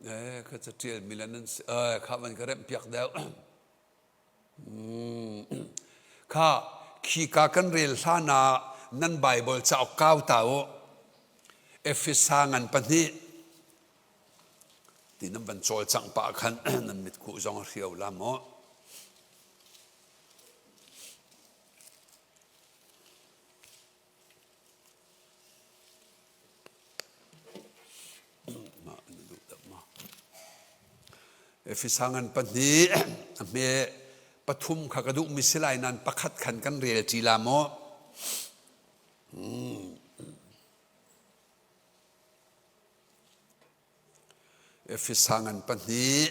Eh, ka caṭial mi le nan si, eh, kha van ka remh piak deuh. Mm. Kha, khika kan rel hlan ah nan Bible cauk kau ta u. Efesa ngan pahnih ti nan van cawlcangh pah khan nan mitkuh zong a hrio la maw? Efesa ngan pahnih a hme pathum kha ka duhmi si lai nain pakhat khan kan rel ṭi la maw? Efesa ngan pahnih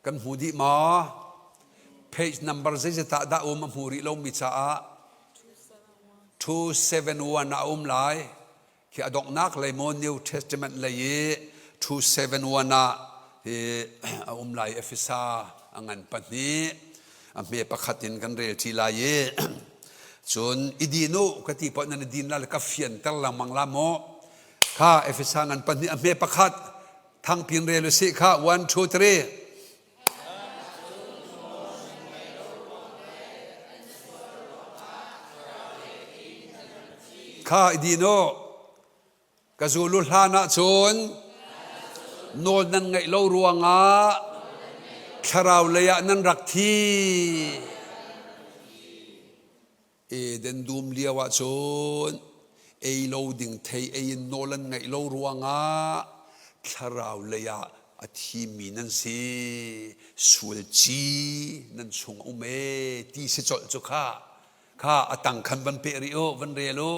kan hmu dih maw? Page number zeizat ah dah um a hmu rih lomi caah 271 a um lai. Khi a donghnak lei maw New Testament lei i 271 ah hi a um lai Efesa a ngan pahnih a hme pakhat in kan rel ṭi lai i cun i din u ka ti poah nan i din la le ka fianter lengmang la maw Kha Efesa ngan pahnih a hme pakhat thangpin rel usih kha 1 2 3 Kha i din u ka zulu hlan ah cun nawl nan ngaih lo ruangah thlarau lei ah nan rak thi Eden dum lio ah cun ei lo ding thei ei in nawl an ngaih lo ruangah thlarau lei ah a thimi nan si sual ci nan chung um e ti si colh cu kha kha a tang khan van peh rih u van rel u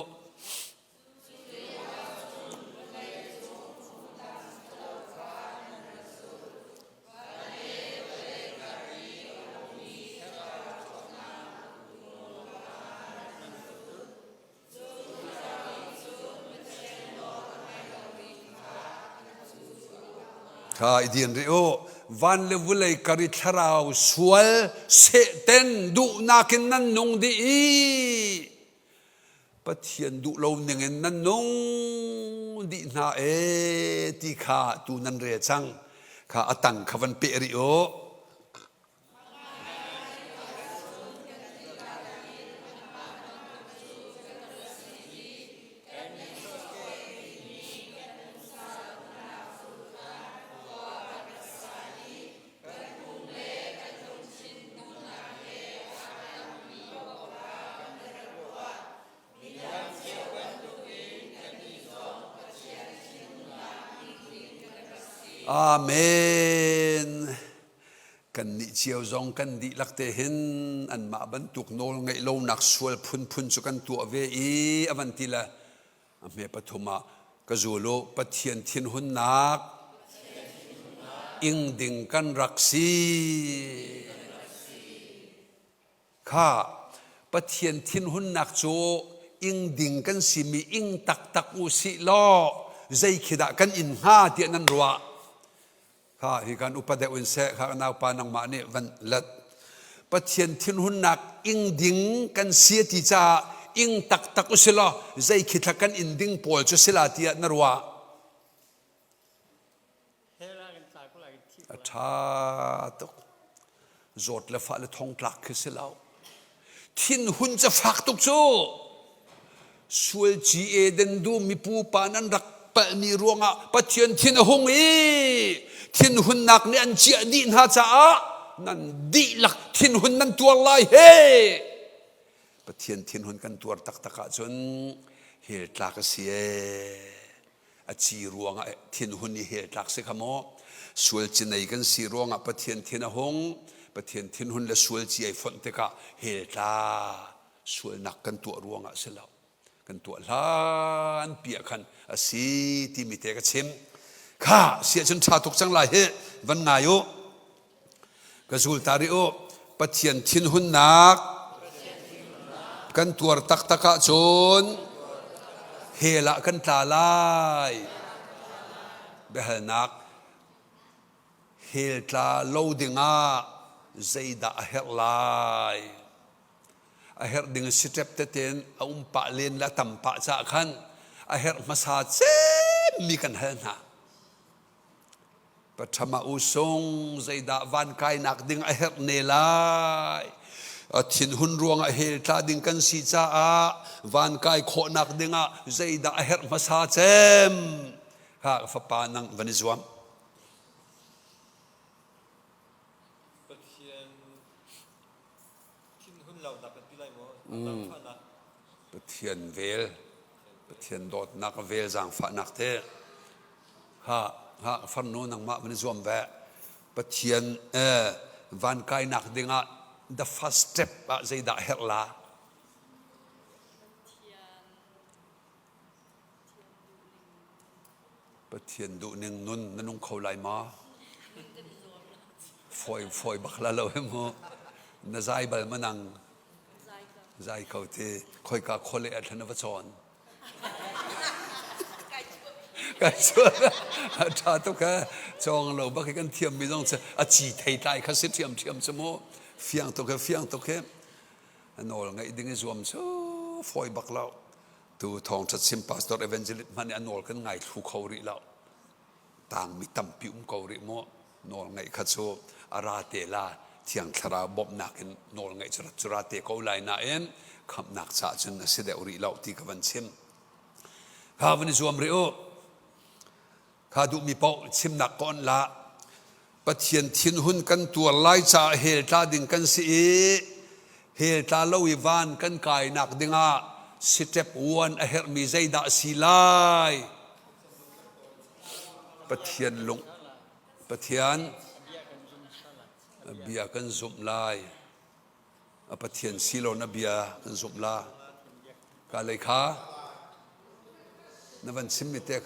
Kha i din rih u. Van le vulei kar i thlarau sual sehten duhnak in nan nung dih i Pathian duh lo ning in nan nung dih hna ee ti kha tu nan rel cang. Kha a tang kha van peh rih u. Amen. Kannih cio zong kan dihlak te hin anmah bantuk nawl ngeih lonak sual phunphun cu kan tuah ve i a van ti le a hme pathum ah ka zul u Pathian thinhunnak ing ding kan rak si. Kha Pathian thinhunnak cu ing ding kan simi ing taktak u sih law zei khi dah kan in hnga tiah nan ruah. Kha hi kan upa deuh in seh kha naupa nangmah nih van let. Pathian thinhunnak ing ding kan si ti caah ing taktak u si law zei khi thla kan in ding pawl cu sila tiah na ruah. A ṭha tuk. Zawt le fah le thongtlak khi si lo. Thinhun ca fak tuk cu. Sual ci Eden dum mi pupa nan rak palhmi ruangah Pathian thin a hung i thinhunnak nih an ciah dih hna caah nan dihlak thinhun nan tuar lai he. Pathian thinhun kan tuar taktak ahcun hell tlak a si ee. A ci ruangah thinhun i hell tlak si kha maw sual cinei kan si ruangah Pathian thin a hung Pathian thinhun le sual ci ai fonh tikah hell tla sualnak kan tuah ruangah si lo kan tuah hlan pi ah khan a si timi te ka chim kha si ahcun ṭha tuk cang lai hi van ngai u Ka zul ta rih u. Pathian thinhunnak kan tuar taktak ahcun hell ah kan tla lai. Biahalnak hell tla lo dingah zeidah a herh lai? A herh ding si ṭep tete in a um pah len le a tam pah caah khan a herh hmasa cemmi kan hal hna. Paṭhama usung zeidah van kainak ding a herh ne lai. A thinhun ruangah hell tla ding kan si caah van kai khawhnak dingah zeidah a herh hmasa cem. Ha fapa nang van i zuam. Pathian thinhun launak kan ti lai maw? Zaangfahnak. Pathian vel, Pathian dawtnak vel zaangfahnak te. Ha ha farnu nangmah van i zuam ve. Pathian eh, van kainak dingah the first step ah zeidah herh la? Pathian duhning nun na nung kho lai ma? Fawi fawi bak la lo he mu. Na zai bal ma nang? Zai ko ti. Khoika khole a thlan va chawn. Kai chuan a tha tuk he chong lo bak hi kan thiam mi zong a chi thei tlai kha si thiam thiam chu mu. Fiang tuk he fiang tuk he. A nawl ngaih ding i zuam cu fawi bak lo. Tu thawngṭha chim pastor evangelist hmanh nih a nawl kan ngai thlu kho rih lo. Tangmi tampi um ko rih mu. Nawl ngaih kha cu a ra te la Thiang Thlarau bawmhnak in nawl ngaih cu rat cu ra te ko lai nain khamhnak caah cun a si deuh rih lo ti ka van chim. Kha van i zuam rih u. Kha duhmi paoh chimnak ka on la. Pathian thinhun kan tuar lai caah hell tla ding kan si i hell tla lo i van kan kainak dingah step one a herhmi zeidah a si lai? Pathian lung Pathian bia kan zumh lai. A Pathian si lo na bia kan zumh la. Ka lei kha na van chim mi tek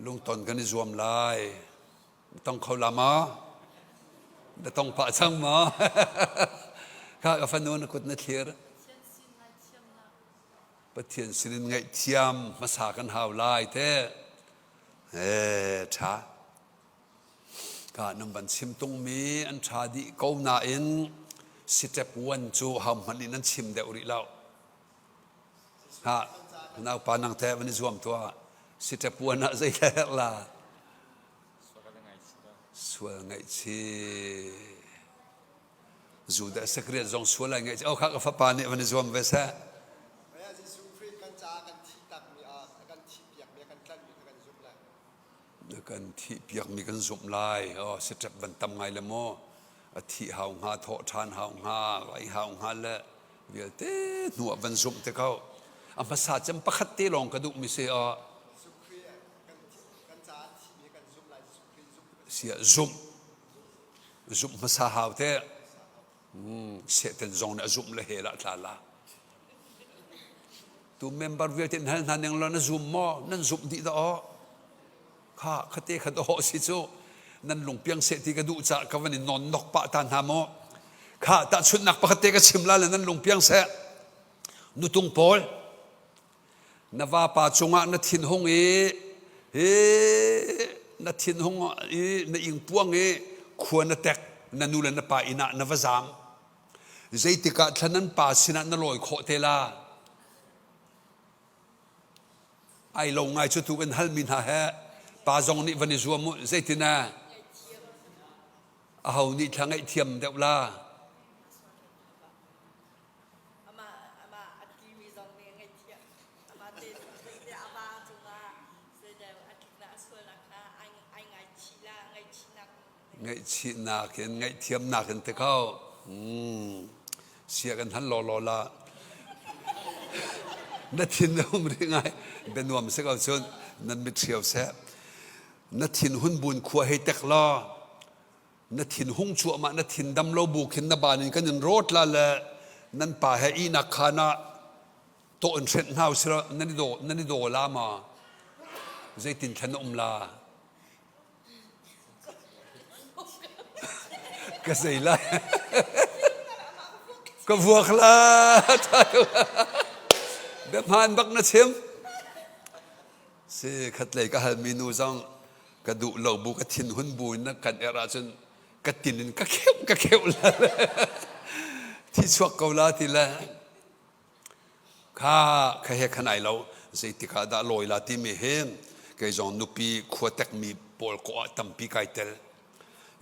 lungton kan i zuam lai. Na tong kho la maw? Na tong pah cang maw? Kha ka fanu na kut na thlir. Pathian sinin ngaihthiam hmasa kan hau lai te. Ee, ṭha. Ka nan van chim tungmi an ṭha dih ko nain step one cu hohmanh nih nan chim deuh rih lo. Ha, naupa nang teh van i zuam tuah. Step one ah zei herh la? Sual ngaihchih. Judah secret zong sual ai ngaih. Oh, kha ka fapa nih van i zuam ve seh. Jesuh Khrih kan caah kan thih takmi ah kan thih piakmi kan tlanhmi kha kan zumh lai. Na kan thih piakmi kan zumh lai. Oh, step van tam ngai le maw? A thih hau hnga, thawh ṭhan hau hnga, vai hau hnga le vialte hnu ah van zumh te ko. A hmasa cem pakhat te lawng ka duhmi si ah Jesuh Khrih kan kan caah thihmi kan zumh lai. Jesuh Khrih zumh. Sia zumh. Zumh hmasa hau te. Satan zong nih a zumh le hell ah tla la. Tu member vialte in hal hna ning law na zum maw? Nan zumh dih dah aw. Kha khate kha dawh si cu. Nan lungpiang seh ti ka duh caah ka van in non nok pah ta hna maw? Kha tahchunhnak pakhat te ka chim la le nan lungpiang seh. Nutung pawl na vapa cungah na thinhung i hi na thinhung i na ingpuang i khua na tek na nu le na pa inn ah na va zaam zeitik ah thla nan pa sinah na lawi khawh te la ai lo ngai cu tu kan halmi hna he pa zong nih van i zuam u zeitin ah aho nih thla ngaihthiam deuh la Amah amah a timi zong nih ngaihthiam amah te te a va cungah zeidah a tliknak a sualnak kha ai ai ngaichih la ngaihchihnak Ngaihchihnak in ngaihthiamnak in te ko. Mm. Sia kan han law law la. Na thin na um rih ngai. Bianuam si ko cun nan mit hrio seh. Na thin hun bun khua hei tek law na thin hung cuahmah na thin dam lo bu khin na ban in kan in rawt la le nan pa he ihnak khaan ah tawh in hrenh hna usila nan i daw nan i daw la ma zeitin thlen na um la ka zei lai ka vuak la biahmaan bak na chim Si khatlei ka halmi nu zong ka duh lo bu ka thinhun bu in na kan erh ahcun ka tin in ka kheuh ka kheuh la thi chuak ko la ti le kha kha he khan ai lo zeitik ah dah lawi la timi hi kei zong nupi khua tekmi pawl ko ah tampi kai tel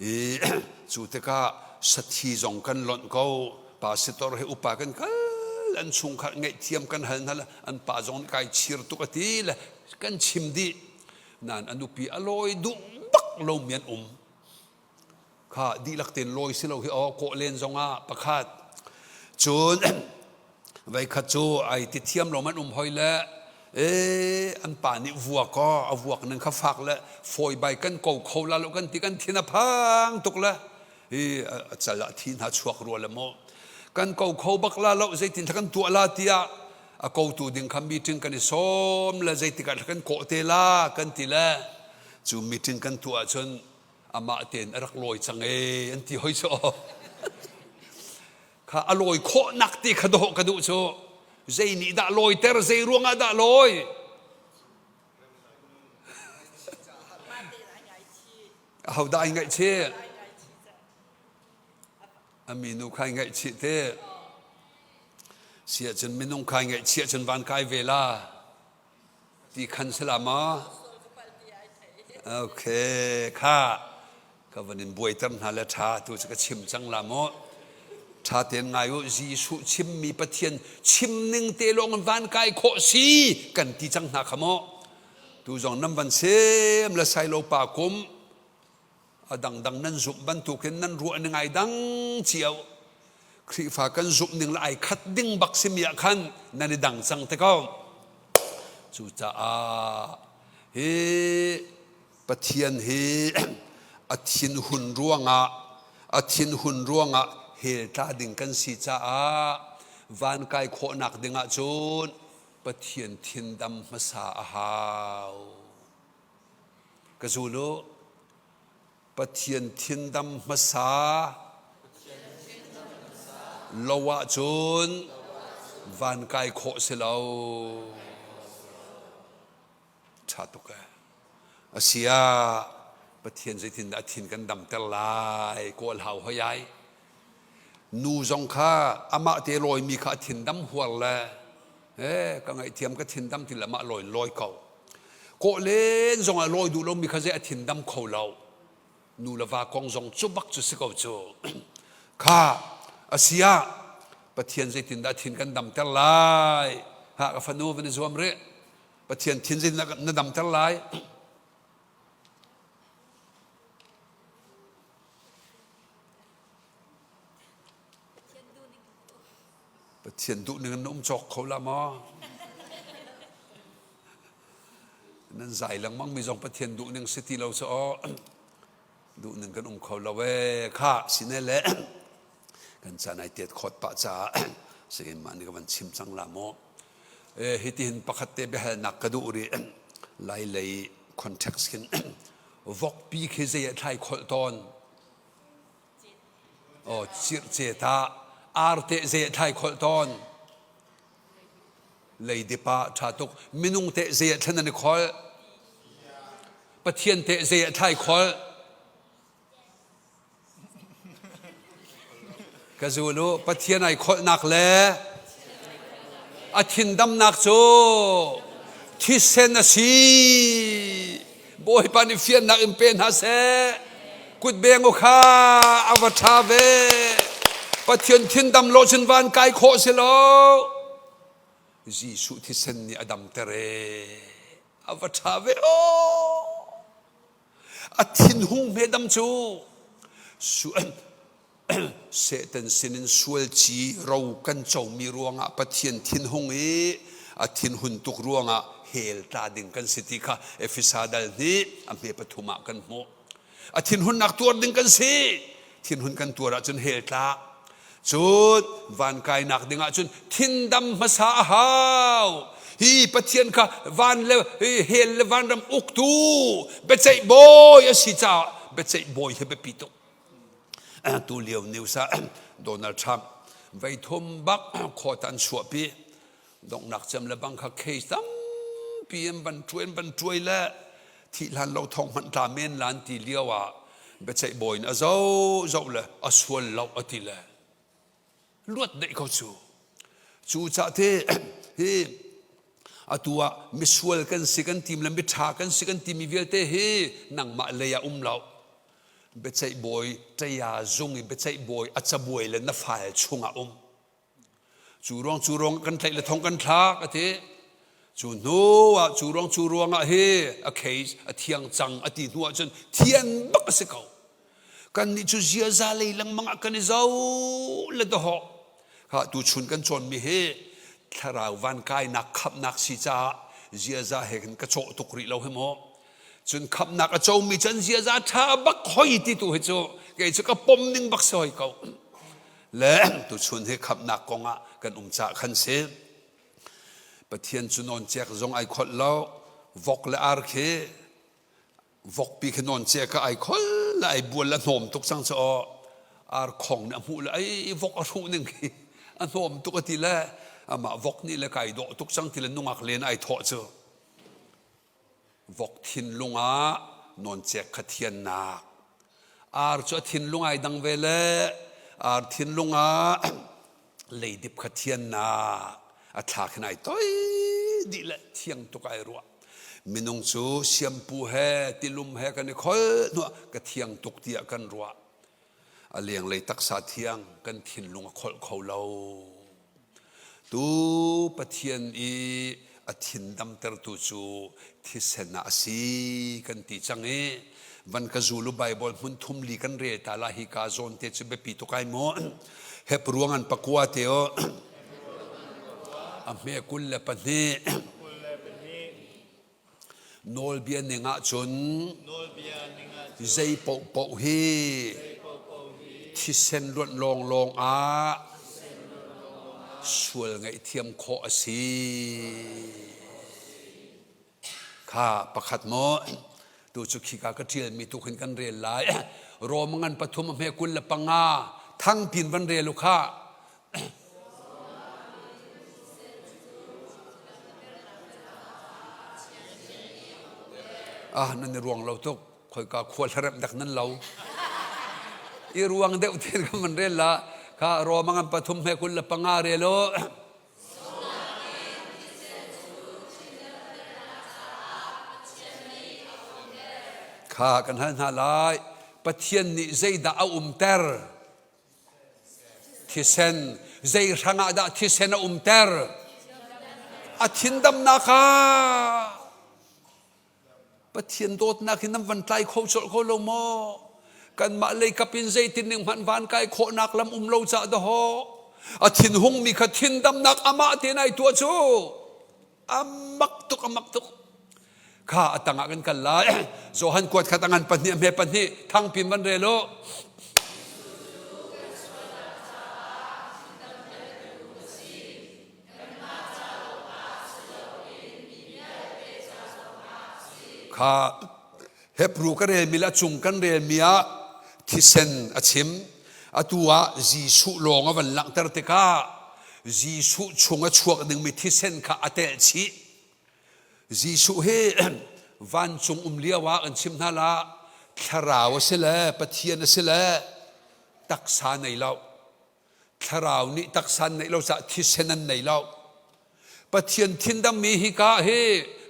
I cu tikah sathi zong kan lonh ko. Pastor he upa kan kal an chungkhar ngaihthiam kan hal hna an pa zong nih kai chir tuk a ti le kan chim dih. Nain a nupi a lawi duh bak lomi an um. Kha dihlak tein lawi si lo hi aw kawh len zongah pakhat. Cun Voikhat cu ai ti thiam lo man um hoi le ee an pa nih vuak aw a vuak ning kha fak le fawi bai kan ko kho la lo kan ti kan thin a phang tuk le hi a cal ah thi hna chuak rua le maw kan ko kho bak la lo zeitin kan tuah la tiah a kotu ding kha meeting kan i sawm le zeitik ah kan kawh te la kan ti le cu meeting kan tuah ahcun amah tein a rak lawi cang ee an ti hoi cu kha a lawi khawhnak ti kha dawh ka duh cu zei nih dah lawiter zei ruangah dah lawi aho dah ai ngaihchih a minu kha ai ngaihchih te si ahcun minung kha ai ngaihchih ahcun van kai ve la Ti khan si la maw? Okay, kha ka van in buaiter hna le ṭha tu cu ka chim cang la maw? Ṭha tein ngai u, Jesuh chimmi Pathian chim ning te lawng in van kai khawh si kan ti cang hna kha maw? Tu zong nan van sem le sailo pa kum a dangdang nan zumh bantukin nan ruah ning ai dang cio Khrihfa kan zumh ning le ai khat ding bak simi ah khan nan i dang cang te ko cucaah hi Pathian hi a thinhun ruangah a thinhun ruangah hell tla ding kan si caah van kai khawhnak ding ah cun Pathian thindam hmasa a hau Ka zul u. Pathian thindam hmasa lo ahcun van kai khawh si lo. Ṭha tuk ee. Asia Pathian zeitindah a thin kan damter lai kawl hau hoi ai. Nu zong kha amah te lawimi kha a thin dam huar le eh ka ngaihthiam ka thin dam ti le amah lawi in lawi ko. Kawh len zong ah lawi duh lomi kha zei a thin dam kho lo. Nu le va kong zong cu bak cu si ko cu. Kha asia Pathian zeitindah thin kan damter lai. Ha ka fanu van i zuam rih. Pathian thin zeitindah na damter lai. Pathian duh ning in na um cawk kho la maw? Nan zai lengmang mi zong Pathian duh ning si ti lo cu aw. Duh ning kan um kho lo ee. Kha sine le kan caan ai tiat khawt pah caah singin mah nih ka van chim cang la maw. E, hitihin pakhat te biahalnak ka duh rih. Lai lei context khin vokpi khi zei ah thlai kholh tawn? Aw cirhce ta arte zei ah thlai kholh tawn? Leidip ah ṭha tuk. Minung teh zei ah thlen an i kholh? Pathian teh zei ah thlai kholh? Ka zul u, Pathian ai kholhnak le a thindamnak cu thisen a si. Bawipa nih fiannak in pe hna seh. Kutbeng u kha a va ṭha ve. Pathian thindam lo cun van kai khawh si lo. Jesuh thisen nih a damter ee. A va ṭha ve aw. A thinhung hme dam cu Satan sinin sualci ro kan comi ruangah Pathian thinhung i a thinhun tuk ruangah hell tla ding kan si ti kha Efesa dal hnih a hme pathum ah kan hmuh. A thinhunnak tuar ding kan si. Thinhun kan tuar ahcun hell tla. Cun van kainak ding ahcun thindam hmasa a hau. Hi Pathian kha van le hell le vanram uktu biaceih bawi a si caah biaceih bawi hi biapi tuk. Tu lio news ah Donald Trump vei thum bak court an chuahpi. Donghnak cem le bang kha case tampi an van ṭuai an van ṭuai le thih hlan lo thong hmanh tla men lan ti lio ah biaceih bawi in a zoh zoh le a sual lo a ti le luat deih ko cu. Cu cah te hi atu ah misual kan si kan tim le miṭha kan si kan timi vialte hi nangmah lei ah um lo. Biaceih bawi ṭaya zung i biaceih bawi a cabuai le na file chungah um. Cu ruang cu ruang kan tlaih le thong kan thlak a ti. Cu hnu ah cu ruang cu ruang ah hi a case a thiang cang a ti hnu ah cun thian bak a si ko. Kannih cu ziaza lei lengmang ah kan i zo le dawhawh. Kha tuchun kan cawnmi hi thlarau van kainak khamhnak si caah ziaza he khin ka cawh tuk rih lo hi mu. Cun khamhnak a comi cu an ziaza ṭha bak hoi ti tu hi cu kei cu ka pom ning bak si hoi ko. Le tuchun hi khamhnak kong ah kan um caah khan si. Pathian cu nawncek zong ai kholh lo. Vok le ar khi vokpi khi nawncek ah ai khol le ai bual le a hnawm tuk cang cu aw. Ar khong nih a hmuh le ai vok a hruh ning khi a hnawm tuk a ti le amah vok nih le kai dawh tuk cang ti le nungak len ai thawh cu. Vok thinlung ah nawncek kha thiannak. Ar cu a thinlung ai dang ve le ar thinlung ah leidip kha thiannak. A thla khin ai toi dih le thiang tuk ai ruah. Minung cu siampu he tilum he kan i khol hnuah ka thiang tuk tiah kan ruah. A lenglei taksa thiang kan thinlung a kholh kho lo. Tu Pathian i a thin damtertu cu thisen ah a si kan ti cang i van ka zul u Baibal hmun thum li kan rel ta la hi ka zawn te cu biapi tuk ai mu. Hep ruang an pakua te o a hme 22 Nawlbia ning ahcun zei paohpaoh hi thisen luanh lawnglawng ah sual ngaihthiam khawh a si. Kha pakhat maw tu cu khika ka ṭialmi tu khin kan rel lai. Rom ngan pathum a hme 25 thangpin van rel u kha. Ah nan i ruang lo tuk. Khoika khua hlaremh dak nan lo. I ruang deuh te kan van rel la. Kha Roma ngan pathum he 25 rel u. Kha kan hal hna lai. Pathian nih zeidah a umter? Thisen. Zei hrangah dah thisen a umter? A thindamnak ah. Pathian dawtnak hi nan van tlai kho colh ko lo maw? Kanmah lei kap in zeitin ning hmanh van kai khawhnak lam um lo cah dahawh. A thinhungmi kha thindamnak amah tein ai tuah cu. Amak tuk, amak tuk. Kha a tangah kan kal lai. Johan kuat khat angan pahnih a hme pahnih thangpin van rel u. Kha Hebrew ka relmi le a cung kan relmi ah thisen a chim. Atu ah Jesuh lawng a van langhter tikah Jesuh chung a chuak dingmi thisen kha a telh chih. Jesuh hi vancung um lio ah kan chim hna la thlarau a si le Pathian a si le taksa nei lo. Thlarau nih taksa an neih lo caah thisen an nei lo. Pathian thindammi hi ka hi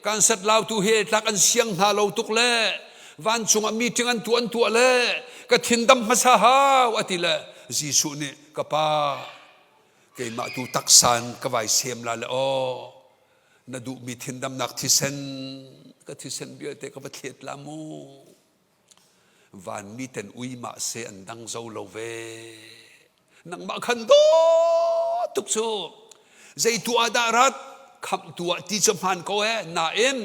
kan set lautu he tlak an siang hna lo tuk le vancung ah meeting an tuah an tuah le ka thindam hmasa hau a ti le Jesuh nih ka pa keimah tu taksan ka vai sem la le aw na duhmi thindamnak thisen ka thisen vialte ka va thlet la mu Vanmi ten ui mah se an dang zo lo ve. Nangmah khan dawt tuk cu. Zei tu ah dah rat? Khamhtu ah ti cu hmaan ko eh. Nain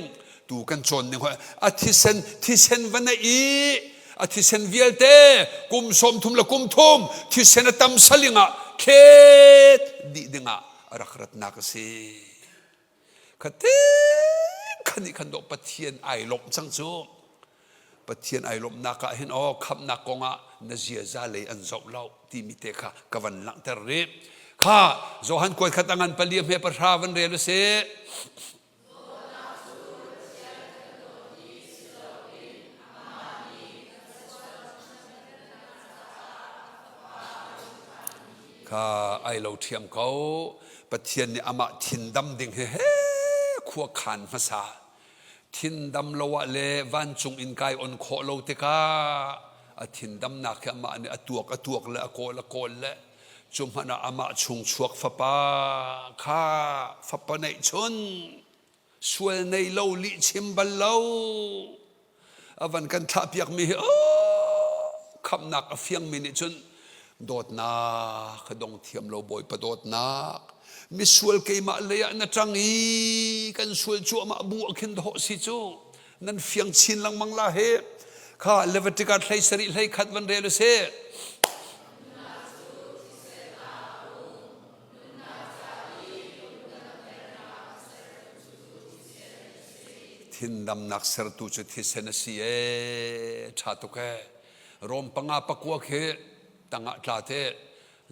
tu kan cawn ning hoi a thisen thisen va neih i a thisen vialte kum 30 le kum thum thisen a tam saling ah thlet dih dingah a rak ratnak a si. Khatin khan nih khan dawh Pathian ai lawmh cang cu. Pathian ai lawmhnak ah hin aw khamhnak kong ah na ziaza lei an zoh lo timi te kha ka van langhter rih. Kha Johan kuat khat a ngan pali a hme pahra van rel u sih. Kha ai lo ṭhiam ko. Pathian nih amah thindam ding he he khua khan hmasa. Thindam lo ah le vancung in kai on khawh lo tikah a thindamnak hi amah nih a tuak a tuak le a kawl a kawl le cu hmanh ah amah chung chuak fapa kha fapa neih chun sual nei lo lih chim bal lo a van kan thlahpiak mi hi khamnak a fiangmi nih cun dawtnak ka dong thiam lo bawipa dawtnak misual keimah lei ah na ṭang i kan sual cuahmah bu ah khin dawh si cu nan fiang chin lengmang la he kha Leviticus hlei sarih hlei khat van rel u sih. Thindamnak sertu cu thisen a si ee ṭha tuk ee Rom panga pakua khi tangah tla te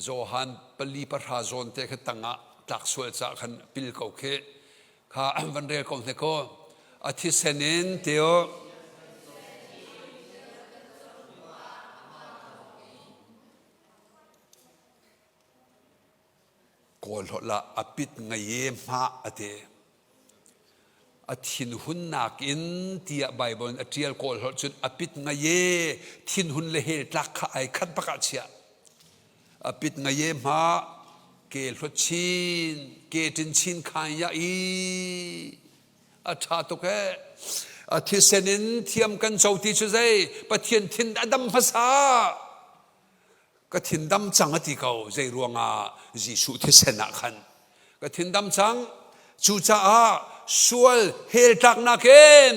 Johan pali pahra zawn te khi tangah tlak sual cah khan pil ko khi kha van rel ko hne ko a thisen in teo Kawl holh ah a pit ngei e hmah a ti. A thinhunnak in tiah Baibal in a ṭial kawl holh cun a pit ngei e thinhun le hel tlak kha ai khat bak ah chiah. A pit ngei e hmah ke hlot chin ke ṭin chin khan ya i a ṭha tuk ee. A thisen in thiam kan co ti cu zei Pathian thin a dam hmasa. Ka thin dam cang a ti ko zei ruangah Jesuh thisen ah khan ka thin dam cang cucaah sual hell tlaknak in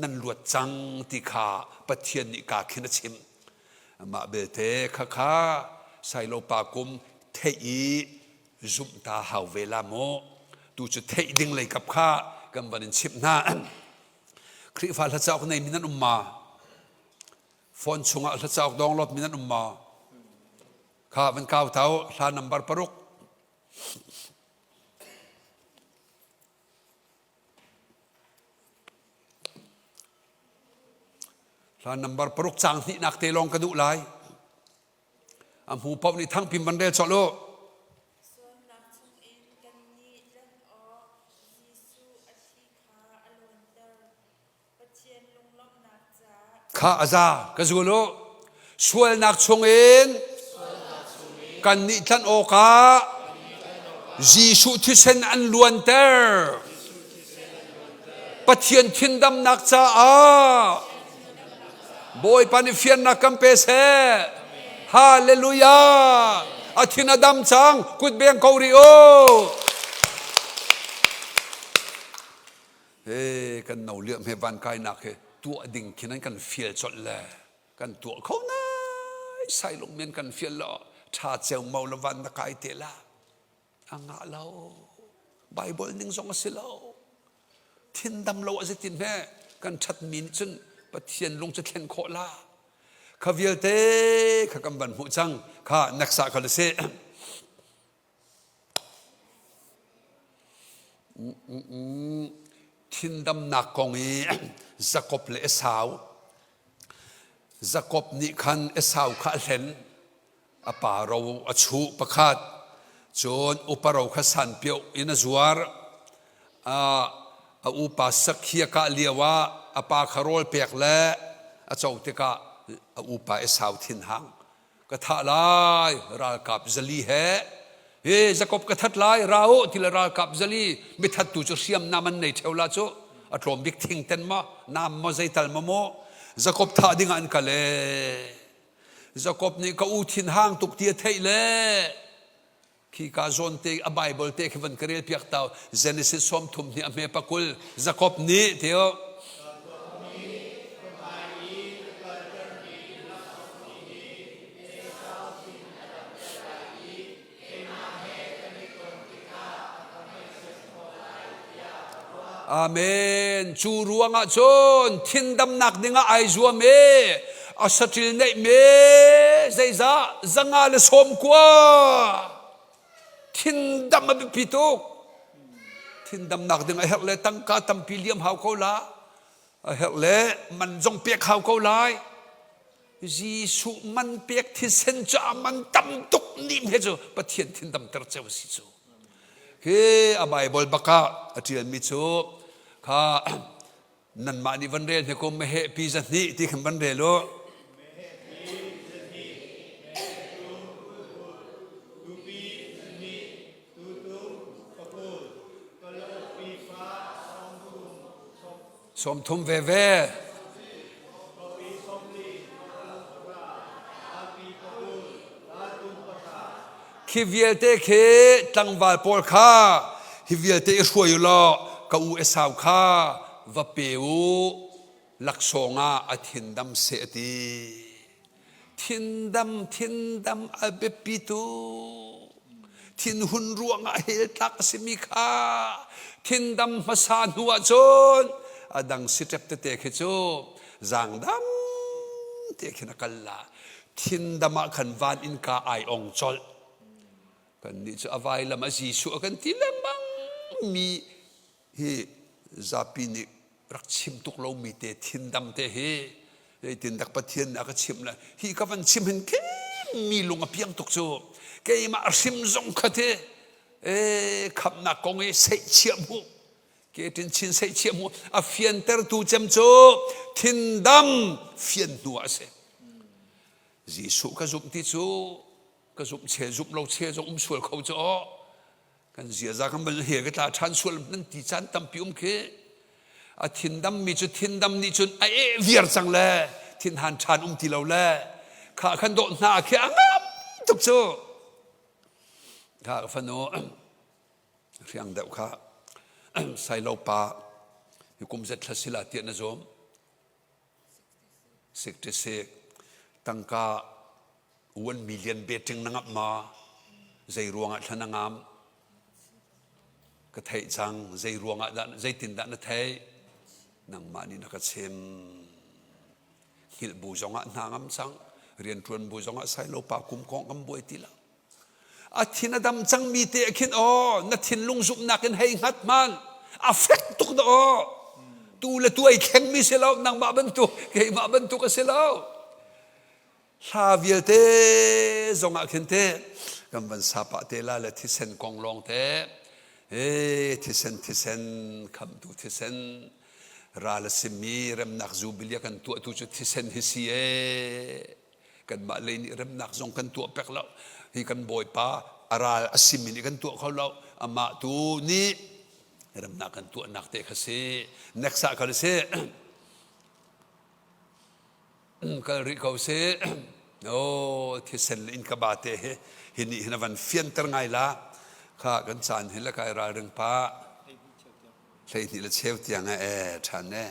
nan luat cang ti kha Pathian nih ka khin a chim mah belte khakha Sailopa kum theih i zumh ta hau ve la mu tu cu theih ding lei kap kha kan van in chimh hna Khrihfa hla cauk nei mi nan um ma Phone chungah hla cauk download mi nan um maw? Kha van kau tau hla number paruk. Hla number paruk caang hnihnak te lawng ka duh lai. A hmu paoh nih thangpin van rel colh u. Sualnak chungin kannih tlanh awk Jesuh a thi kha a luanter. Pathian lunglawmhnak caah Kha a za ka zul u. Sualnak chungin kannih tlanh awkah Jesuh thisen an luanter. Pathian thindamnak caah Bawipa nih fiannak kan pe seh. Hallelujah! A thin a dam cang, kut beng ko rih u. He kan no liam he van kainak he tuah ding khin an kan fial colh le kan tuah kho nai sai lung men kan fial lo tha ceu mo lo van na kai te la a ngah lo Bible ning zong a si lo Thindam lo a si tin he kan ṭhatmi nih cun Pathian lung cu thlen khawh la. Kha vialte kha kan van hmuh cang. Kha next ah kha la si. Thindamnak kong i Jakob le Esau. Jakob nih khan Esau kha a hlen. A pa ro a chuh pakhat. Cun upa ro kha sanpioh in a zuar. A upa sakhi a kah lio ah a pa kha rawl pek le a co tikah a upa Esau thinhang ka thah lai ralkap zali he he Jakob ka that lai ra u ti le ralkap zali mithattu cu hriamnam an nei ṭheo la cu a tlawm bik thingten maw nam maw zeital maw maw Jakob thah ding ah an kal ee Jakob nih ka u thinhang tuk ti a theih le khika zawn te a Bible te khi van ka rel piak tau Genesis 30 nih a hme pakul Jakob nih teo Amen. Cu ruangah cun thindamnak dingah ai zuam i a saṭil neih me zeizah zanga le sawm kua thindam a biapi tuk. Thindamnak ding a herh le tangka tampi liam hau ko la. A herh le man zong pek hau ko lai. Jesuh man pek thisen cu a man tam tuk nim he cu Pathian thindamter ceu si cu. Hi a Bible bak ah a ṭialmi cu kha nanmah nih van rel hnik u meheh pi zahnih ti khin van rel u. 30 veve. Khi vialte khi tlangval pawl kha hi vialte i hruai u law ka u Esau kha va pe u laksawng ah a thindam seh a ti. Thindam thindam a biapi tuk. Thinhun ruangah hell tlak a simi kha thindam hmasa hnu ahcun a dang siṭep tete khi cu zaangdam te khin a kal la. Thindam ah khan van innka ai ong colh. Kannih cu a vailam a Jesuh a kan ti lengmang mi hi zapi nih rak chim tuk lomi te thindam te hi zeitindak Pathian nih a ka chimh le hi ka van chim hin mi lung a piang tuk cu keimah hrim zong kha te e khamnak kong i seihchiah mu ke tin chin seihchiah mu a fiantertu cem cu thindam fian hnu ah a si Jesuh ka zumh ti cu ka zumh che zumh lo che zong um sual kho cu aw kan ziaza kan van he ka tla ṭhan sual nan ti caan tampi um khi a thindam mi cu thindam nih cun a eh viar cang le thinhan ṭhan um ti lo le kha khan dawh hna khi a ngam tuk cu kha ka fanu hriang deuh kha sailo pa hi kum zet thla sila tiah na zawm 66 tangka 1 million betting na ngap ma zei ruangah thla na ngam ka theih cang zei ruangah dah zeitin dah na theih nangmah nih na ka chim hngilh bu zongah hna ngam cang rianṭuan bu zongah sailo pa kum kong kan buai ti lo A thin a dam cangmi te ah khin aw na thinlung zumhnak in hei hngat hmanh. A fek tuk dah aw. Tu le tu ai thlengmi si lo, nangmah bantuk, keimah bantuk a si lo. Hla vialte zong ah khin te kan van sa pah te la le thisen kong lawng te e thisen thisen khamtu thisen ral a simi remnak jubilee kan tuahtu cu thisen hi si e kanmah lei nih remnak zong kan tuah pek lo hi kan bawipa a ral a simi nih kan tuah kho lo amah tu nih remnak kan tuahnak te kha si next ah kal si kal rih ko sih. Oh, thisen le innka ba te hi hi nih hin a van fianter ngai la. Kha kan caan hi le kai ralring pa. 12 le cheu tiang e ṭhan e.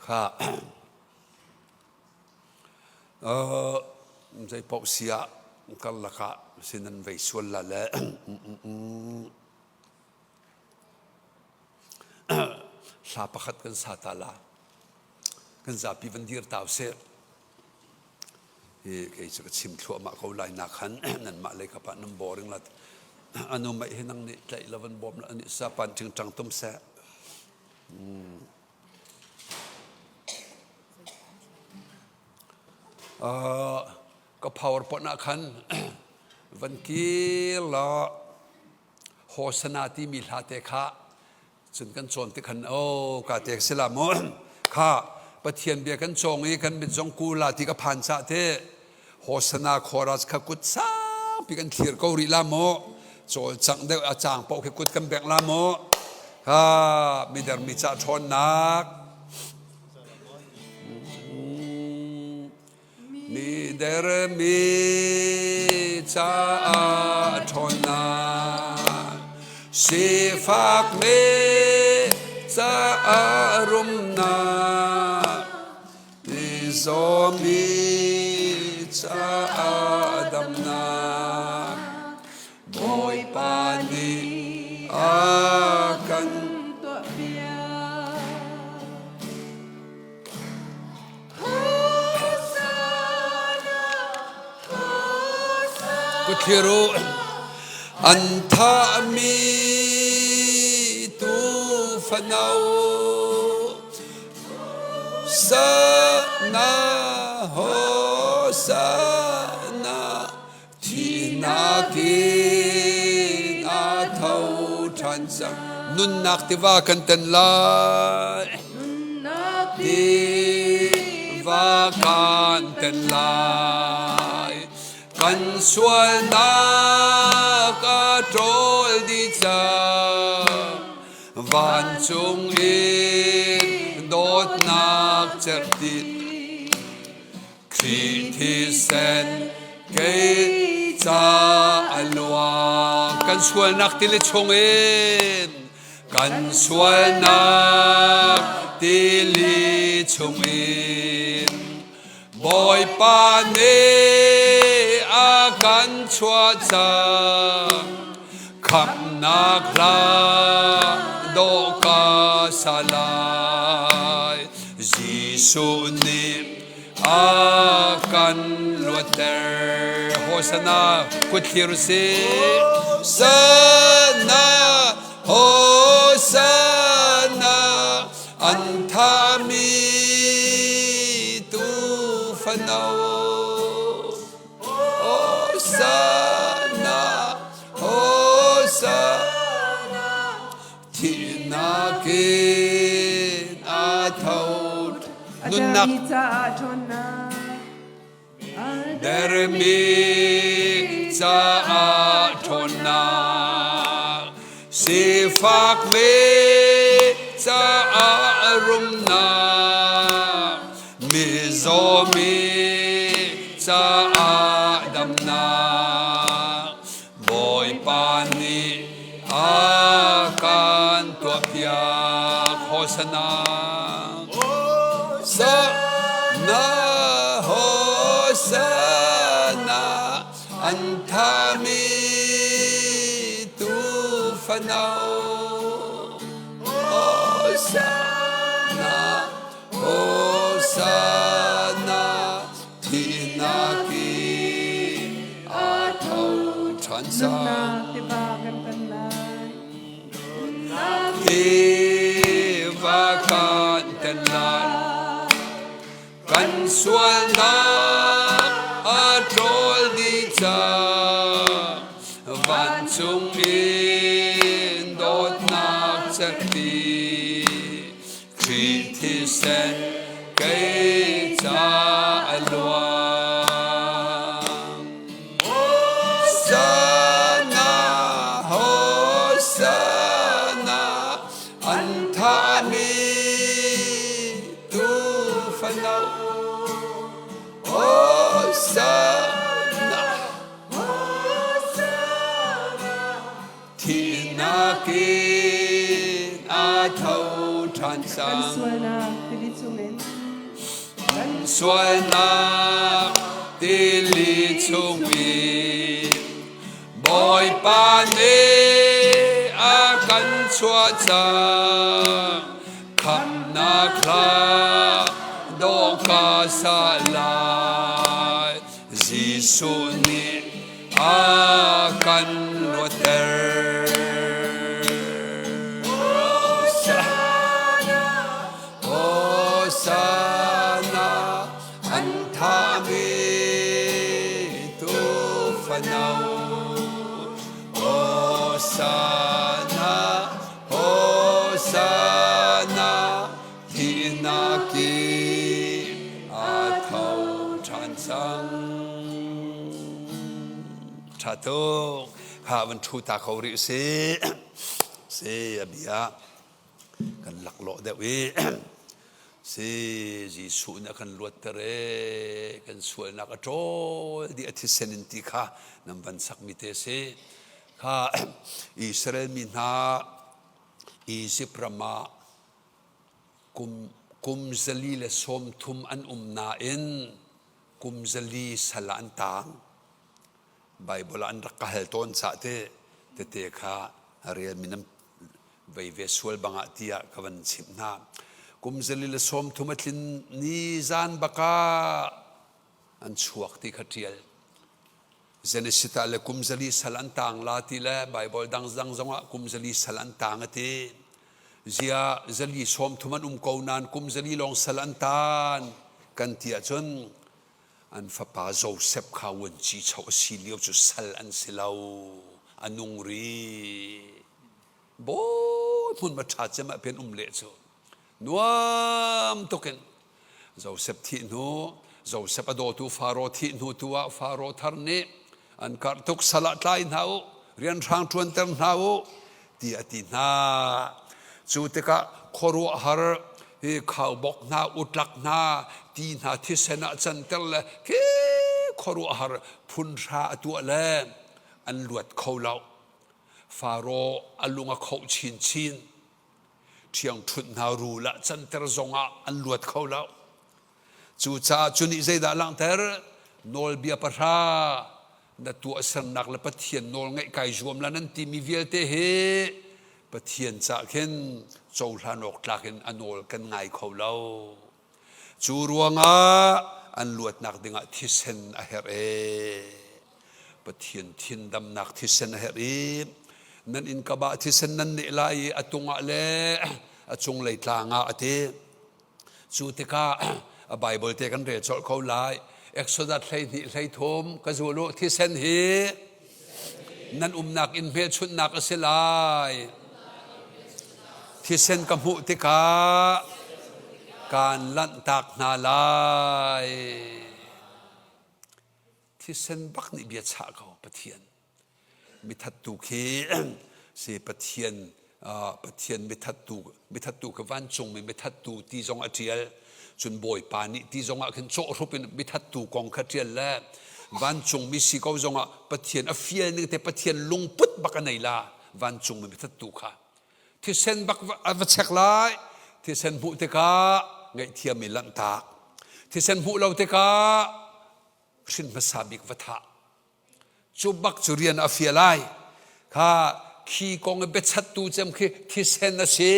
Kha zei paoh si ah karlak ah sin an vei sual la le Hla pakhat kan sa ta la. Kan zapi van dir ta usih. Hi kei cu ka chim thluahmah ko lai nak khan nanmah lei kap ah nan boring la. Anu mei hi nang nih tlaih la van bawm la ani sa pan ṭingṭang tum seh. Ka power point ah khan van kir la Hosana timi hla te kha cun kan cawn ti khan oh ka te si la mu kha Pathian bia kan cawng i kan mit zong kula ti ka phan ca te Hosana chorus kha kut saupi kan thlir ko rih la mu cawlcangh deuh a cang paoh khi kut kan bengh la mu ha mider mi ca ṭhawnnak Mi dermi caah ṭhawnnak, sifakmi caah rumnak, mizawmi caah damnak, Bawipa nih a kan tuahpiak. Kutthlir u an thahmi tuufano sana hosana Thihnak in a tho ṭhan cang. Nunnak tiva kan ten lai. Nunnak tiva kan ten lai. Kan sualnak a ṭawl dih cang. Vancung in dawtnak cerhti Khrih thisen kei ca a luang. Kan sualnak tili chungin kan sualnak tili chungin Bawipa nih a kan chuah cang. Khamhnak hla dawh ka sa lai. Jesuh nih a kan luatter. Hosana kutthlir si. Sana Hosana an thami tu fano Hosana Hosana Thihnak in a tho nunnak caah ṭhawnnak dermi caah ṭhawnnak sifakmi caah rumnak mizawmi caah damnak Bawipa nih a kan tuahpiak. Hosana. Hosana, Hosana, an thami tu fano. Hosana, Hosana, Thihnak i a tho ṭhan Nunnak tiva kan tan lai. Kan sualnak a ṭawl dih cang. Vancung in dawtnak cerhti Khrih thisen kei ca a luang. Hosanna, Hosanna, an thahmi tuufano. Hosanna, Thihnak in a tho ṭhan Kan cang. sualnak tili chungin Kan sualnak tili chungin Bawipa nih a kan chuah cang. Khamhnak hla dawh ka sa lai. Jesuh nih a kan luatter. Hosanna, Hosanna, an thahmi tuufano. Hosanna, Hosanna, Thihnak in a tho ṭhan cang. Ṭha tuk. Kha van ṭhu ta kho rih si. Si a bia kan laklawh deuh i si Jesuh nih a kan luatter e kan sualnak a ṭawl dih a thisen in ti kha nan van sakmi te si. Kha Israel mi hna Izipt ram ah kum, kum 130 an um nain kum zali sal ah an taang. Bible ah an rak ka hal tawn cah te tete kha rel mi nan vei ve sual bangah tiah ka van chimh hna. Kum 130 a tlin ni zan bakah an chuak ti kha ṭial. Genesis ah le kum zali sal an taang la ti le Bible dang dang zongah kum zali sal an taang a ti. Zia zali 30 an um ko nain kum zali lawng sal an taan kan ti ahcun an fapa Joseph kha vuanci cho a si lio cu sal an si lo a nung rih. Bawi hmun ma ṭha cem ah pen um leh cu nuam tukin Joseph thih hnu Joseph a dawtu Faro thih hnu tu ah Faro thar nih an karh tuk sal ah tlai hna u rianhrang ṭuanter hna u ti a ti hna cu tikah khuaruahhar hi khaubok hna utlak hna ti hna thisen ah canter le khi khuaruahhar phun hra a tuah le an luat kho lo Faro a lung a khoh chinchin ṭhiangṭhunh hna rul ah canter zongah an luat kho lo. Cucaah cu nih zeidah a langhter? Nawlbia pahra na tuahsernak le Pathian nawl ngaih kai zuam la nan timi vialte hi Pathian cah khin cohlan awk tlak in a nawl kan ngai kho lo. Cu ruangah an luatnak dingah thisen a herh ee. Pathian thindamnak thisen a herh i nan innka bah thisen nan neh lai i a tungah le a cunglei tlang ah a ti. Cu tikah a Bible te kan rel colh ko lai. Exodus 12 13 ka zul u thisen hi nan umnak inn hmelchunhnak a si lai. Thisen ka hmuh tikah kaan lanhtak hna lai. Thisen bak nih bia chah ko Pathian. Mithattu khi si Pathian Pathian mithattu mithattu khi vancungmi mithattu ti zong a ṭial. Cun Bawipa nih ti zong ah khin cawhhrup in mithattu kong kha ṭial le vancungmi si ko zong ah Pathian a fial ning te Pathian lungput bak a nei la vancungmi mithattu kha. Thisen bak a va chek lai. Thisen hmuh tikah ngaihthiam i lanhtak. Thisen hmuh lo tikah hrin hmasa bik va thah. Cu bak cu rian a fial ai. Kha khi kong i biachattu cem khi thisen a si.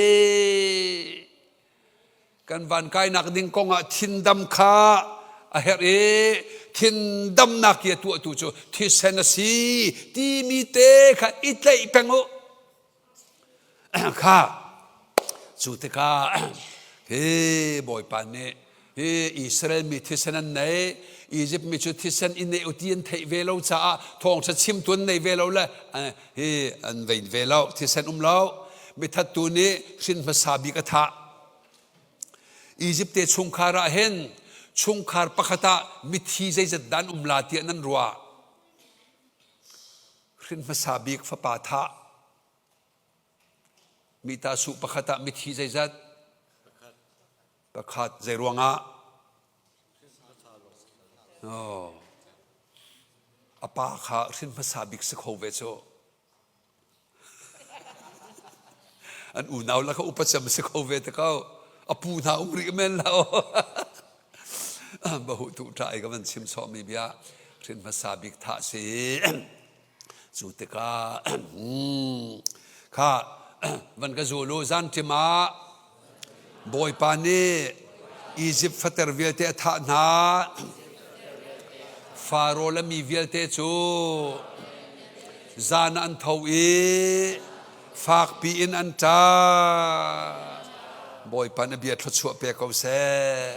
Kan van kainak ding kong ah thindam kha a herh i thindamnak i a tuahtu cu thisen a si timi te kha i tlaih peng u. Kha cu tikah hi Bawipa nih. Hi Israel mi thisen an nei, Egypt mi cu thisen i neih ti an theih ve lo caah thawngṭha chimtu an nei ve lo le hi an vein ve lo, thisen um lo. Mithattu nih hrin hmasa bik a thah. Egypt te chungkhar ah hin chungkhar pakhat ah mithi zeizat dah an um la tiah nan ruah. Hrin hmasa bik fapa thah. Mita su pakhat ah mithi zeizat? Pakhat. Zei ruangah? Oh. A pa kha hrin hmasa bik si kho ve cu. An unau la kha upa cem si kho ve te ko. A pu hna um rih men la. Bahu tu ṭai ka van chim sawhmi bia hrin hmasa bik thah si. Cu tikah kha van ka zul u zanṭim ah Bawipa nih Izipt fater vialte a thah hna. Faro le mi vialte cu zan an tho i fakpi in an ṭah. Bawipa na bia thluachuah pe ko seh.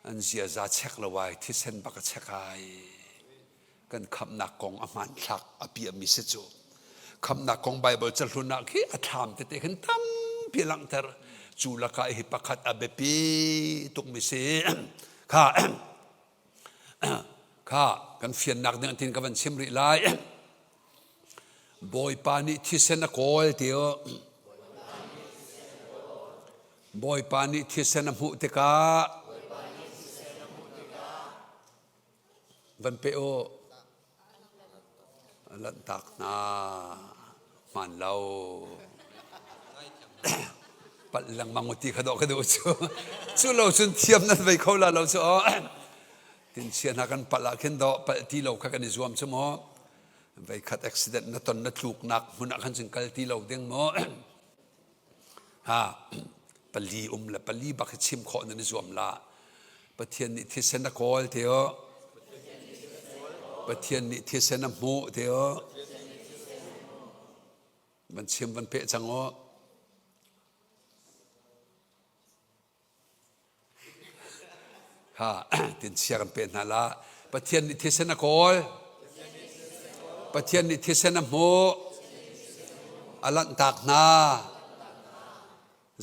An ziaza chek lo ai, thisen bak a chek ai. Kan khamhnak kong a hmanthlak a piahmi si cu. Khamhnak kong Baibal cahlun ah khi a thlam tete khin tampi langhter. Cu lakah hi pakhat a biapi tukmi si. Kha kha kan fiannak ding tin ka van chim rih lai. Bawipa nih thisen a kawl ti u. Bawipa nih thisen a hmuh tikah van pe u. A lanhtak hna. Hmaan lo. Palh lengmang u ti kha dawh ka duh cu. Cu lo cun thiam nan vei kho la lo cu aw. Tinchia hna kan palh ah khin dawh palh ti lo kha kan i zuam cu maw. Veikhat accident na ton na tluknak hmun ah khan cun kal ti lo ding maw. Ha pali um le pali bak hi chim khawh nan i zuam la. Pathian nih thisen a kawl te o. Pathian nih thisen a hmuh te o. Van chim van peh cang o. Ha tin chia kan pe hna la. Pathian nih thisen a kawl. Pathian nih thisen a hmuh. A lanhtak hna.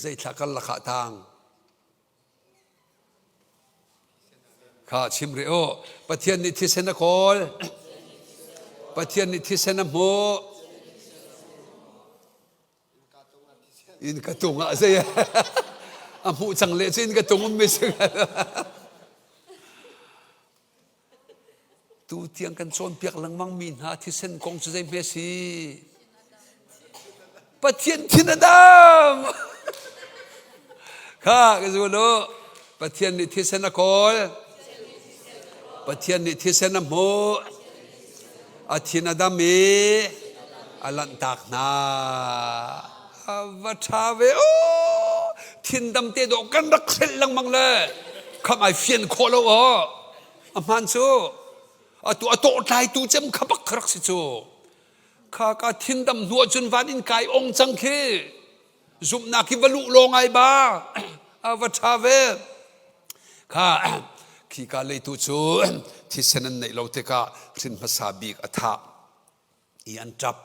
Zeithla kal lakah tang. Kha chim rih u. Pathian nih thisen a kawl. Pathian nih thisen a hmuh. Inn ka tung ah zei a hmuh cang le cu inn ka tung um mi si. Tu tiang kan cawnpiak lengmang mi hna thisen kong cu zei hme si? Pathian thin a dam. Kha ka zul u. Pathian nih thisen a kawl. Pathian nih thisen a hmuh. A thin a dam i a lanhtak hna. A va ṭha ve o. Thin dam te dawh kan rak hrelh lengmang le kham ai fian khawh lo aw. A hmaan cu. Atu a tawhtlaitu cem kha bak kha rak si cu. Kha ka thindam hnu ahcun van in kai ong cang khi. Zumhnak hi va luh law ngai ba. A va ṭha ve. Kha khika leitu cu thisen an neih lo tikah hrin hmasa bik a thah i an ṭap.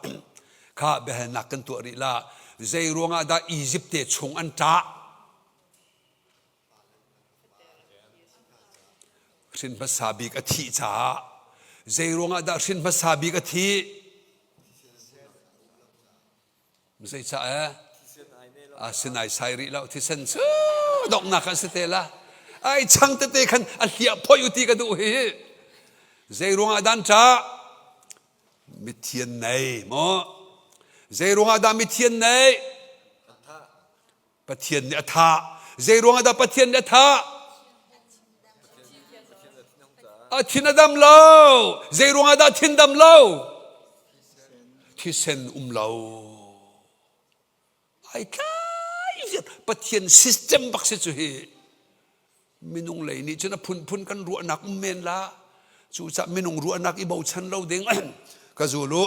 Kha biahalnak kan tuah rih la. Zei ruangah dah Izipt te chung an ṭah? Hrin hmasa bik a thih caah zei ruangah dah hrin hmasa bik a thih? Zeicah eh? A sinai sai rih lo thisen cu donghnak ah si te la. Ai chang tete khan a hliah phoi u ti ka duh hi. Zei ruangah dan ṭah? Mithian nei maw? Zei ruangah dah mithian nei? Pathian nih a thah. Zei ruangah dah Pathian nih a thah? A thin a dam lo. Zei ruangah dah thin dam lo? Thisen um lo. Ai tlai viat. Pathian system bak si cu hi. Minung lei nih cun a phunphun kan ruahnak um men la. Cucah minung ruahnak i bochan lo ding ka zul u.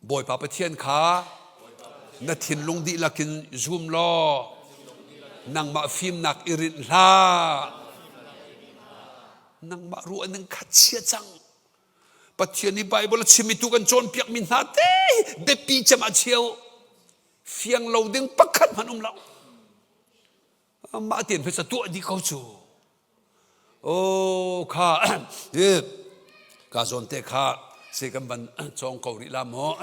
Bawipa Pathian kha na thinlung dihlak in zum law. Nangmah fimnak i rinh hlah. Nangmah ruah ning kha chia cang. Pathian nih Bible a chimmi tu kan cawnpiakmi hna te biapi cem ah cheu. Fiang lo ding pakhat hmanh um lo. Mah tein pei tuah dih ko cu. Oh kha ka zawn te kha se kan van cawng ko rih la maw.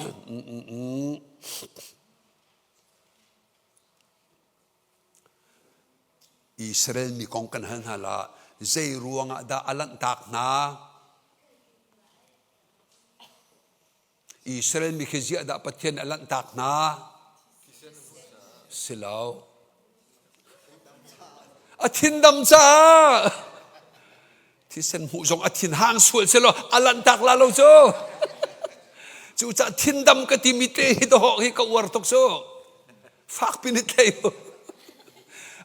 Israel mi kong kan hal hna la zei ruangah dah a lanhtak hna? Israel mi khi ziah dah Pathian a lanhtak hna? Si lo. A thindam caah thisen hmuh zong a thin hang sual si lo a lanhtak la lo cu. Cucaah thindam ka timi te hi dawh hi ka uar tuk cu. Fak pin i tlei u.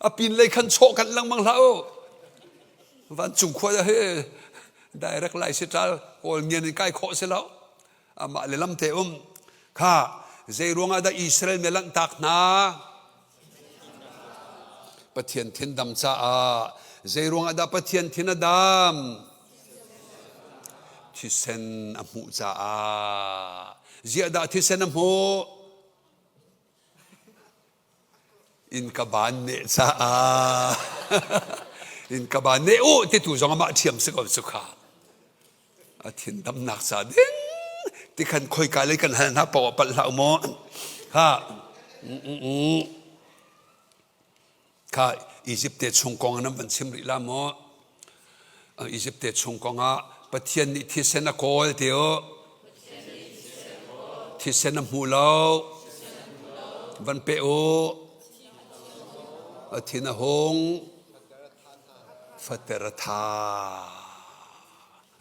A pin lei khan chawh kan lengmang hlah u. Vancung khua hi direct lai si ṭal kawl ngian in kai khawh si lo. Amah le lam te um. Kha zei ruangah dah Israel mi lanhtak hna? Pathian thin dam caah. Zei ruangah dah Pathian thin a dam? Thisen a hmuh caah. Ziah dah thisen a hmuh? Inn ka ban neh caah inn ka ban neh u titu zong amah ṭhiam si ko cu kha. A thin damnak ca ding tikhan khoika lei kan hal hna paoh ah palh hlah u maw. Ha. Kha Egypt te chung kong nan van chim rih la maw? Egypt te chung kong ah Pathian nih thisen a kawl ti u. Thisen a hmu lo. Van pe u. A thin a hung. Fater a tha.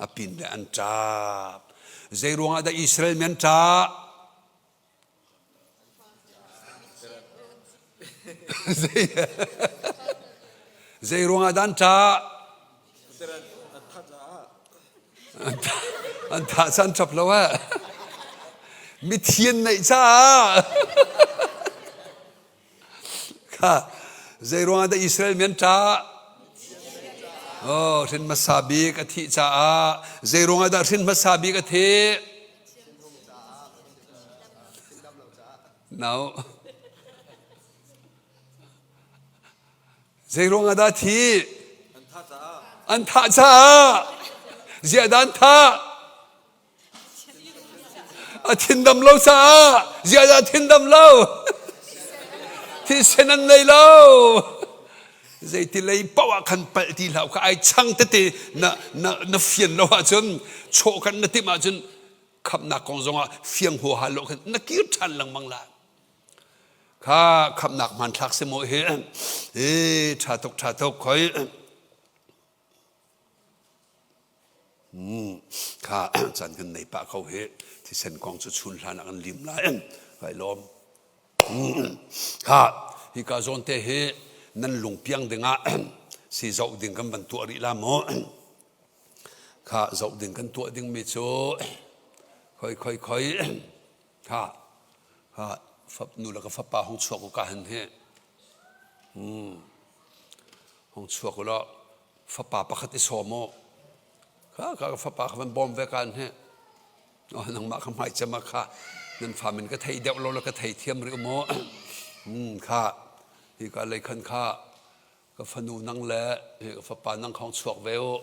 A pin le an ṭap. Zei ruangah dah Israel mi an ṭah? Zei ruangah dah an ṭah? An thah ca an ṭap lo eh. Mithi an neih caah. Kha zei ruangah dah Israel mi an ṭah? Oh, hrin hmasa bik a thih caah zei ruangah dah hrin hmasa bik a thih? No. Zei ruangah dah thi? An thah caah. Ziah dah an thah? A thindam lo caah. Ziah dah thindam lo? Thisen an nei lo. Zeiti lei paoh ah khan palh ti hlah kha ai chang tete na na na fian lo ahcun chawh kan na timh ahcun khamhnak kong zongah fiang huaha lo khan na kir ṭhan lengmang lai. Kha khamhnak hmanthlak si maw hi e ṭha tuk ṭha tuk khoi kha chan kan nei pah ko hi thisen kong cu chun hlan ah kan lim lai kai lawm kha hika zawn te hi nan lungpiang dingah si zoh ding kan van tuah rih la maw Kha zoh ding kan tuah dingmi cu khoi khoi khoi kha kha nu le ka fapa hong chuak u ka han hi hmm. hong chuak u law fapa pakhat i sawm u kha kha ka fapa kha van bawm ve kan hi oh nangmah kha hmai cem ah kha nan fa min ka thei deuh lo le ka thei thiam rih u mu hmm kha hi ka lei khan kha Ka fanu nang le ka fapa nang khong chuak ve u.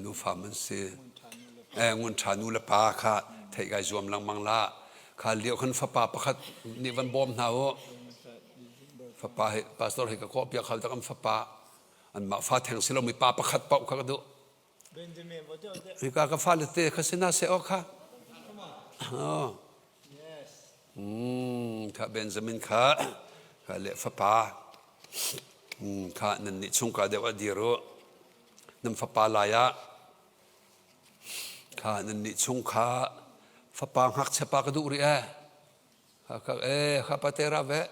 Nufa man si. Eh, ngun ṭha nu le pa kha theih kai zuam lengmang la. Kha lio khan fapa pakhat nih van bawm hna u. Fapa he pastor he ka kawh piak hal tak an fapa anmah fa theng si lomi pa pakhat paoh kha ka duh. Hika ka fale te kha si na se awk kha. Oh. Mm, kha Benjamin kha kha le fapa mm, kha nan nih chungka deuh ah dir u. Nan fapa lai ah kha nan nih chung kha fapa ngakchia pa ka duh rih eh. Kha kha eh kha pa te ra ve.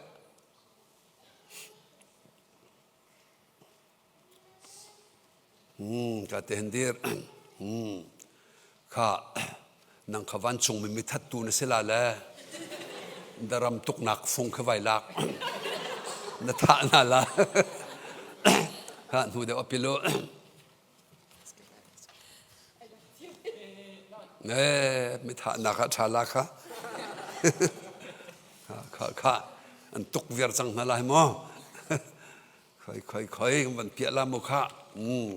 Ka te hin dir. Kha nang kha vancungmi mithattu na si la le. Daram tuknak fung kha vai lak. Na thah hna la. Kha hnu deuh a pilu. Eh, mi thahnak ah ṭha la kha. Kha kha an tuk viar cang hna lai maw? Khoi khoi khoi van piah la mu kha. Mm.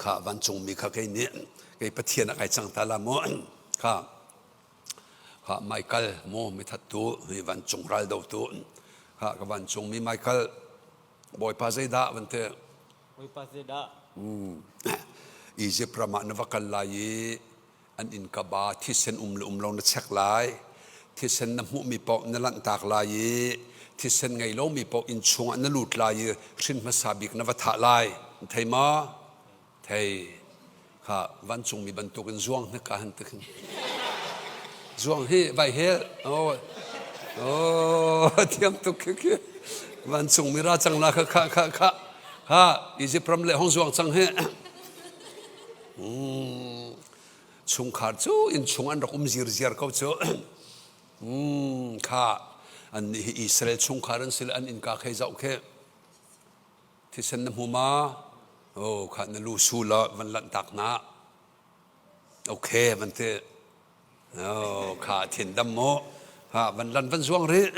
Kha vancungmi kha kei nih kei Pathian a kai cang ta la mu. Kha kha Michael mu mithattu hi vancung ral dotu kha ka vancungmi Michael Bawipa zeidah van ti Bawipa zeidah Egypt ram ah na va kal lai i an inn ka ba thisen um le um lo na check lai thisen na hmuhmi paoh na lanhtak lai i thisen ngei lomi paoh inn chungah na lut lai i hrin hmasa bik na va thah lai thei maw thei kha vancungmi bantukin zuang hnik ka han tikhin zuang hi vai hel oh oh thiam tuk khi khi vancungmi ra cang la kha kha kha kha kha Egypt ram le hong zuang cang hi Chungkhar cu innchung an rak um zirziar ko cu. Kha annih hi Israel chungkhar an si le an innka khei zoh khi. Thisen na hmu ma? Oh, kha na lu su la van lanh tak na. Okay, van ti. Oh, kha thin dam mu. Ha, van lan van zuang rih.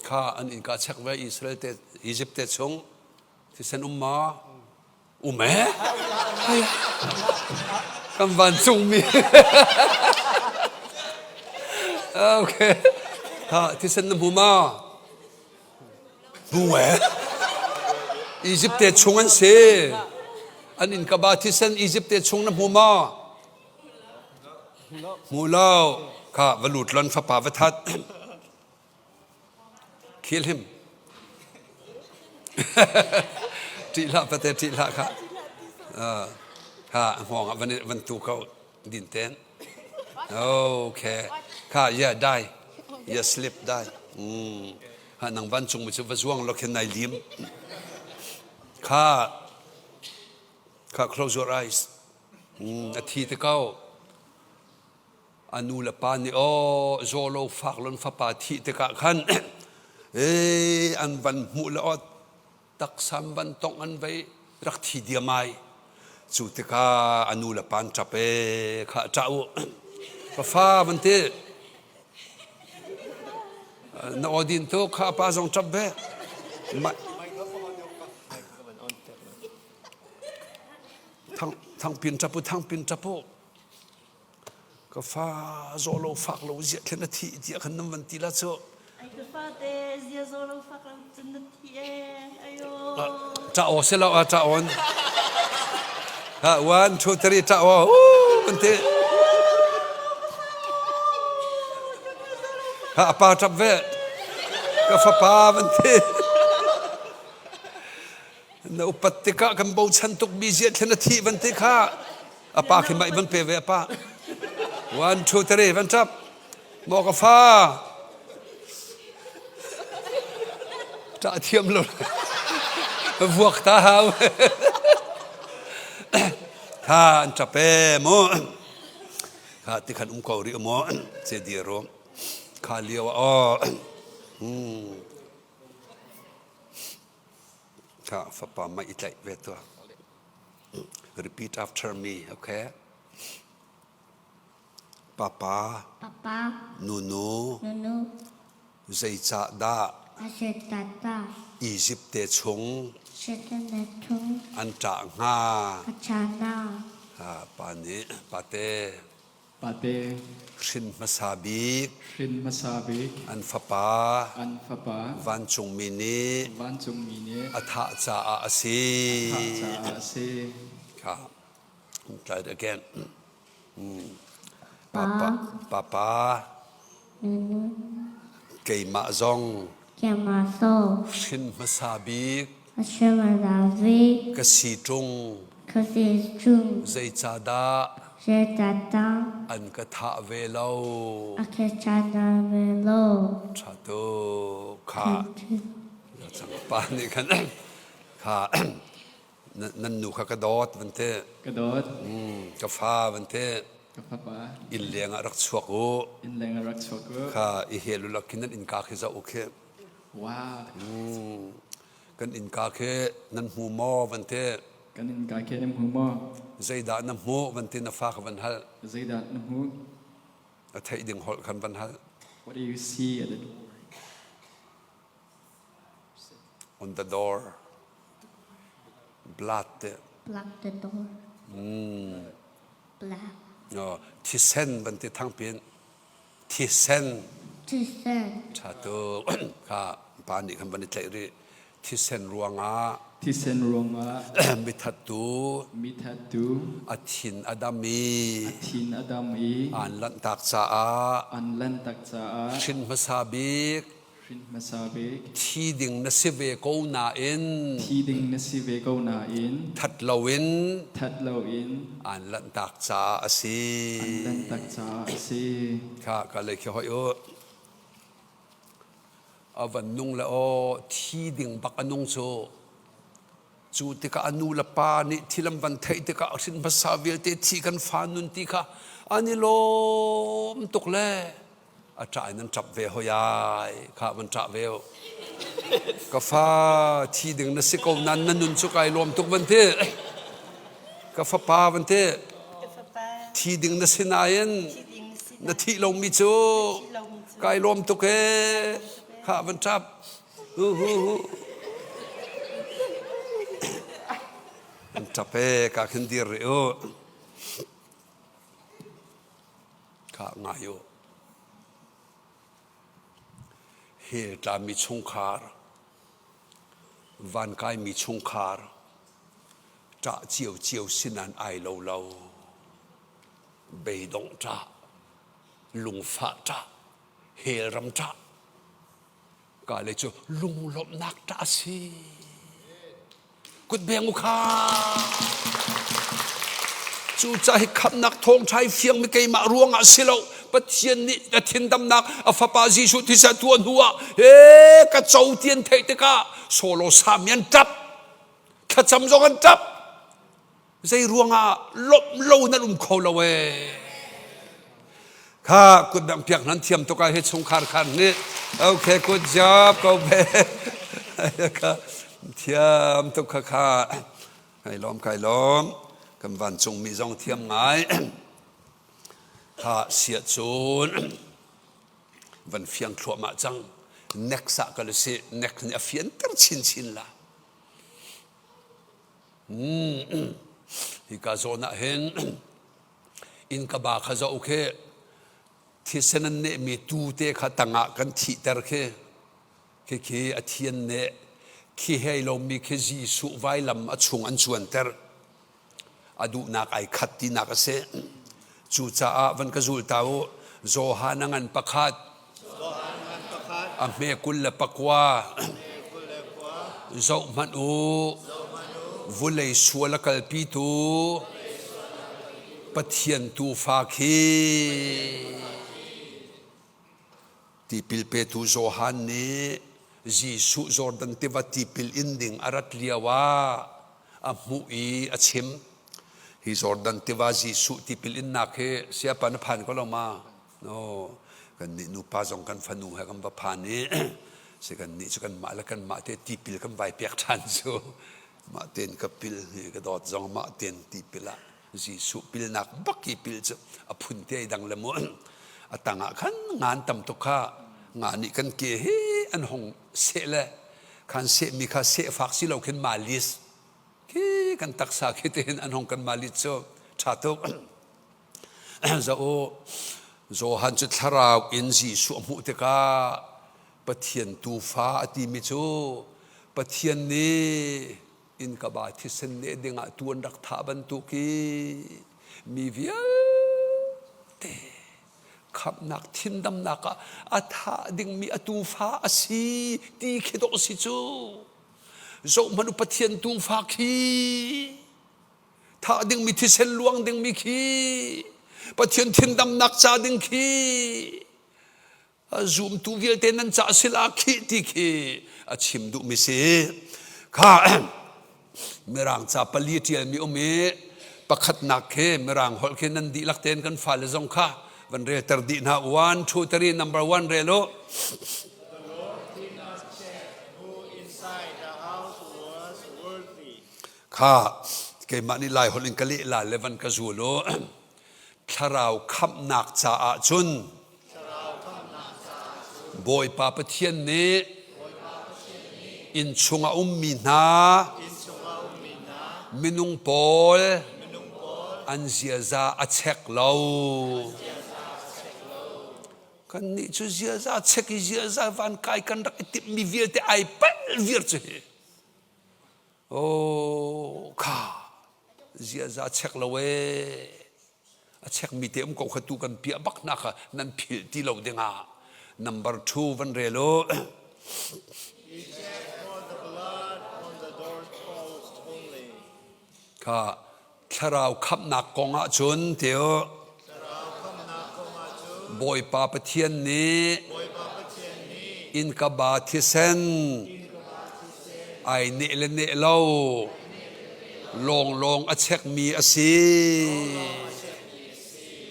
Kha an innka chek ve Israel te Egypt te chung. Thisen um ma? Um eh? Kan vancungmi. Okay. Ha, thisen na hmu ma? Hmu eh? Egypt te chung an si. An in kaba thisen Egypt te chung na hmu ma? Hmu lo. Kha va lut lon fapa va that. Kill him. Ṭih hlah pate ṭih hlah kha. Kha hngawng ah van van tu ko din ten. Okay. Kha yeah die. Yeah sleep die. Mm. Ha nang van cung mi cu va zuang lo khin nai lim. Kha kha close your eyes. Mm, a thi te ko. A nu le pa nih aw zaw lo fak lon fapa thih tikah khan ee an van hmuh le aw taksam van tongh an vei rak thi diam ai cu tikah a nu le pa an ṭap ee kha ṭah u ka fa van ti na aw din tuk kha a pa zong ṭap ve thang thangpin ṭap u thangpin ṭap u Ka fa zaw lo fak lo ziah khin a thih tiah khan nan van ti la cu. Ai ka fate zia zaw lo fak lo cun na thi ee ayo. Ṭah aw si lo a ṭah on. Ha one two three ṭah aw uh kan ti. Ha a pa ṭap ve. Ka fapa van ti. Na upat tikah kan bochan tuk mi ziah thlen a thih van ti kha. A pa khi mah van pe ve a pa. One, two, three, van ṭap. Maw ka fa. Ṭah thiam lo. Vuak ta hau. Kha an ṭap e mu. Kha ti khan um ko rih mu. Ce dir ru. Kha lio ah aw. Hmm. Kha fapa mah i tlaih ve tuah. Repeat after me, okay? Papa, Papa, Nunu, Nunu, zeicah dah Asetata, Egypt te chung Setana chung, an ṭah hnga? Achana, Ha, pa nih, pate, Pate hrin hmasa bik hrin hmasa bik an fapa an fapa vancungmi nih vancungmi nih a thah caah a si. a thah caah a si. Kha try it again. Papa, papa, keimah zong Keimah zong hrin hmasa bik a hrin hmasa bik ka si ṭung ka si ṭung zeicahdah zeicahdah an ka thah ve lo a ka thah ve lo ṭha tuk kha pa nih khan kha. Nan nu kha ka dawt van ti. Ka dawt. Ka fa van ti. Ka fapa. Inn leng ah rak chuak u. Inn leng ah rak chuak u. Kha i hel u lakin nan innka khi zoh u khi. Wow. Kan innka khi nan hmu maw van ti. Kan innka khi nan hmu maw? Zeidah na hmuh van ti na fa kha van hal. Zeidah na hmuh? A theih ding holh khan van hal. What do you see at the door? On the door. Blood te. Block the door. Black. No, thisen van ti thang pin. Thisen. Thisen. Tha tu kha pa nih khan van i tlaih rih. Thisen ruangah Thisen ruangah mithattu mithattu a thin a dam i a thin a dam i aan lanhtak caah an lanhtak caah hrin hmasa bik hrin hmasa bik thi ding na si ve ko nain thi ding na si ve ko nain that loin that loin aan lanhtak caah a si an lanhtak caah a si. Kha ka lei khi hoi u. A van nung le aw thi ding bak a nung cu. Cu tikah a nu le pa nih thil an van theih tikah hrin hmasa vialte thi kan fa nun ti kha an i lawm tuk le a ṭah in an ṭap ve hoi ai kha van ṭah ve u. Ka fa thi ding na si ko nan na nun cu kai lawm tuk van ti. Ka fapa van ti. Thi ding na si nain na thih lomi cu kai lawm tuk ee. Kha van ṭap. Hu hu hu. An ṭap ee ka khin dir rih u. Kha ngai u. Hell tlami chungkhar, van kaimi chungkhar, ṭah ciocio sinan ai lo lo. Beidongh ṭah, lungfah ṭah, hell ram ṭah. Ka le cu lunglawmhnak ṭah a si. Kutbeng u kha. Cucaah hi khamhnak thawngṭha hi fiangmi keimah ruangah si lo. Pathian nih a thindamnak a fapa Jesuh thisa tuah hnu ah he ka co ti an theih tikah solo sami an ṭap. Thlacam zong an ṭap. Zei ruangah lawmh lo nan um kho lo ee. Kha kut dang piak nan thiam tuk ah hi chungkhar khan nih okay good job ko be kha thiam tuk kha kha kai lawm kai lawm kan vancung mi zong thiam ngai kha sia cun van fiang thluahmah cang next ah kal si next nih a fianter chinchin la Hika zawn ah hin innkaba kha zoh khi thisen an nehmi tuu te kha tangah kan thihter khi khikhi a thi an neh khi hei lomi khi Jesuh vailam a chung an cuanter a duhnak ai khat tinak a si cucaah van ka zul ta u Johan a ngan pakhat A hme 29 Zohhmanh u, vulei sual a kalpitu Pathian tuufa khi. Tipil petu Johan nih Jesuh Jordan tiva tipil in ding a rat lio ah a hmuh i a chim. Hi Jordan tiva Jesuh tipil innak hi siapa na phan ko lo ma? No, kan nih nupa zong kan fanu he kan va phan i si kan nih cu kanmah le kanmah te tipil kan vai pek ṭhan cu mah tein ka pil hi ka dawt zong mah tein tipil ah Jesuh pilnak bak i pil cu a phun te dang le mu a tang ah khan ngan tam tuk kha nga nih kan ke hi an hong seh le khan seh mi kha seh fak si lo khin malis khi kan taksa khi te hin an hong kan malis cu ṭha tuk Zoh u, Johan cu thlarau in Jesuh a hmuh tikah Pathian tuufa a timi cu Pathian nih innkaba thisen neh dingah tu an rak thah bantuk i mi vialte khamhnak thindamnak ah a thah dingmi a tuufa a si ti khi dawh si cu. Zohhmanh u Pathian tuufa khi thah dingmi thisen luang dingmi khi Pathian thindamnak ca ding khi zumtu vialte nan ca sila khi ti khi a chim duhmi si kha. Mirang ca pali ṭialmi um i pakhatnak khi Mirang holh khi nan dihlak tein kan fale zong kha van relter dih hna. One, two, three, number one rel u. The Lord did not check who inside the house was worthy. Kha keimah nih Lai holh in ka leh la le van ka zul u. Thlarau khamhnak caah cun Bawipa Pathian nih inn chung a ummi hna minung pawl an ziaza a chek lo. Kannih cu ziaza chek i ziaza van kai kan rak i timhmi vialte ai palh viar cu hi. Oh, kha ziaza chek lo ee. A chekmi te um ko kha tu kan piah bak hna kha nan philh ti lo dingah. Number 2 van rel u. He checked for the blood on the doorpost only. Kha thlarau khamhnak kong ah cun te u. Bawipa Pathian nih innkaba thisen ai neh le neh lo lawnglawng a chekmi a si.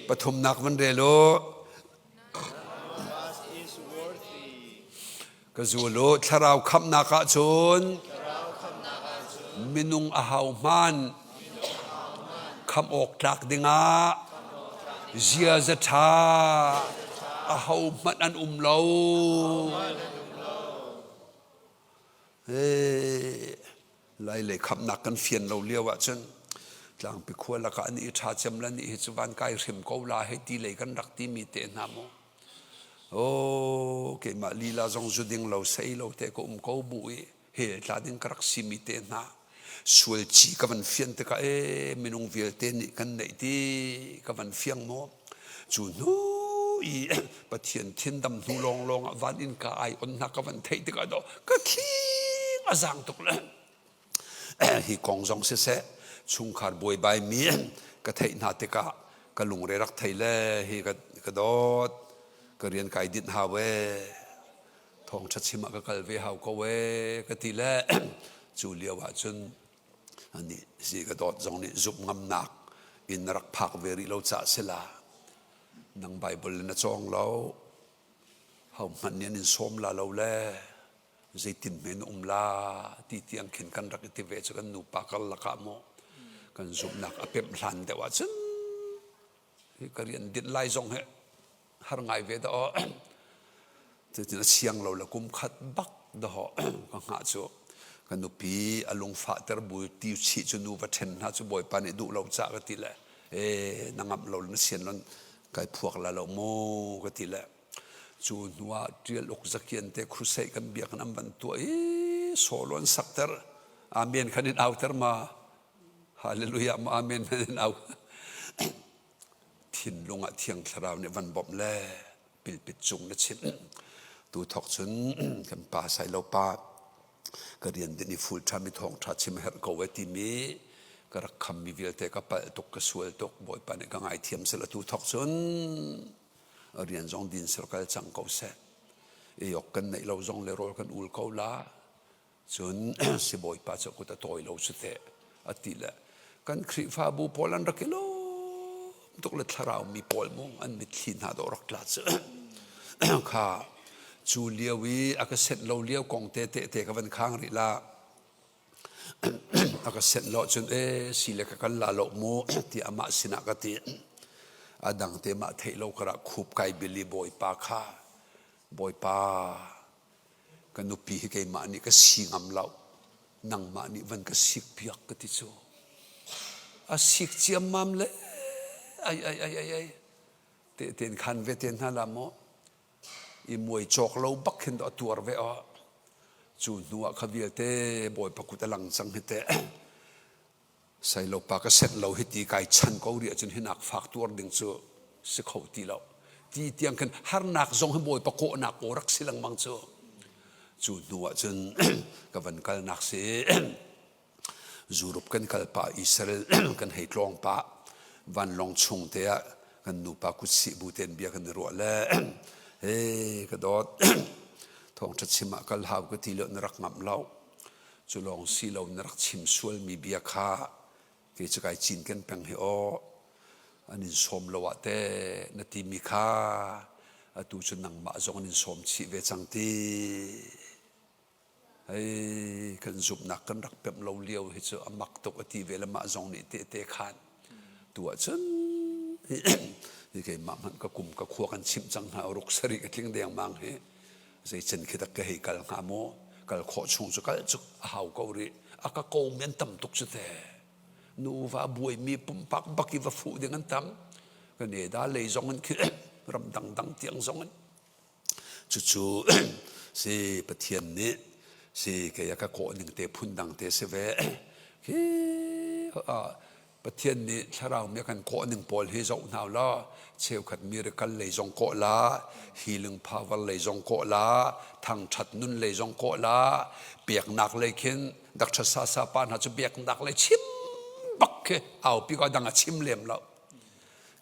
Pathumnak van rel u. Ka zul u, thlarau khamhnak ah cun minung a hau hman khamh awk tlak dingah ziaza ṭha aho hmanh an um lo. Lai lei khamhnak kan fian lo lio ahcun tlangpi khua lakah an i ṭha cem la nih hi cu van kai hrim ko la hei ti lei kan rak timi te hna mu. Oh, keimah lila zong zu ding lo sei lo te ka um ko bu i hel tla ding ka rak simi te hna sual ci ka van fian tikah e minung vialte nih kan neih ti ka van fiang maw cu hnu i Pathian thindam hnu lawnglawng ah van in ka ai on hna ka van theih tikah do ka thing a zang tuk le hi kong zong siseh chungkhar buaibai mi ka theih hna tikah ka lungre rak thei le hi ka ka dawt ka rian kai dinh hau e thawngṭha chim ah ka kal ve hau ko e ka ti le cu lio ah cun ani si ka dawt zong nih zumh ngamnak in na rak phak ve rih lo cah sila nang Bible na cawng lo ho hmanh nih an in sawm la lo le zeitin hme na um la ti tiang khin kan rak i ti ve cu kan nupa karlak ah maw kan zumhnak a pemh hlan deuh ahcun hi ka rian dinh lai zong he har ngai ve dah aw cutin a siang lo le kum khat bak dahawh ka hngah cu ka nupi a lungfahter bu ti chih cu nu va ṭhen hna cu bawipa nih duh lo cah ka ti le e na ngamh lo na sian lon kai phuak la lo mu ka ti le cu hnu ah ṭial uk zakian te crusade kan biak an van tuah i solo an sakter amen khan in auter ma hallelujah ma amen khan in au thinlung ah thiang thlarau nih van bawmh le pilpit cung na chimh tu thok cun kan pa sai lo pa ka rian din i full time i thawngṭha chim herh ko e timi ka rak khammi vialte ka palh tuk ka sual tuk bawipa nih ka ngaithiam sel atu thok cun rian zong din sir kal cang ko seh iok kan neih lo zong le rawl kan ul ko la Cun sibawipa cu a kut a tawi lo cu teh a ti le kan Khrihfabu pawl an rak i lawm tuk le thlarau mi pawl mu an mitthli hna dawh rak tla cu kha cu lio i a ka senh lo lio kong te te te ka van khang rih la a ka senh lo cun e si le ka kal la lo mu ti amah sinah ka ti a dang te mah theih lo karah khup kai bili bawipa kha bawipa Ka nupi hi keimah nih ka si ngam lo. Nangmah nih van ka sik piak ka ti cu. A sik ciammam le ai ai ai ai ai. Te ten khan ve te hna la maw. I muai cawk lo bak khin a tuar ve aw. Cu hnu ah kha vialte Bawipa kut a lang cang hi teh. Sailopa ka senh lo hiti kai chan ko rih ahcun hinak fak tuar ding cu si kho ti lo. Ti tiang khin harnak zong hi Bawipa kawhnak aw rak si lengmang cu. Cu hnu ahcun ka van kalnak si Zurup kan kal pah Israel kan hei tlawng pah vanlawng chung te ah kan nupa kutsih bu tein bia kan i ruah le he ka dawt thawngṭha chim ah kal hau ka ti lo na rak ngamh lo. Cu lawng si lo na rak chim sualmi bia kha kei cu kai cinken peng hi aw. An in sawm lo ah teh na timi kha atu cu nangmah zong an in sawm chih ve cang ti. Hei kan zumhnak kan rak pemh lo lio hi cu a mak tuk a ti ve le mah zong nih tehte khan tu ahcun hi keimah hmanh ka kum ka khua kan chimh cang hna ruk sarih ka tling dengmang hi zeicen khi dak ka hei kal hnga maw kal khawh chung cu kal cu a hau ko rih a ka ko mi an tam tuk cu te nuva buaimi pumpak bak i va fuh ding an tam kan e da lei zong in khi ram dangdang tiang zong in Cucu si Pathian nih si kei a ka kawh ning te phun dang te si ve. Khi Pathian nih thlarau mi a kan kawh ning pawl hi zoh hna law cheukhat miracle lei zong kawh la, healing power lei zong kawh la, thangṭhat nun lei zong kawh la, peknak lei khin Dr. Sasa pa hna cu biaknak lei chim bak khi aupi ko dang a chim lem lo.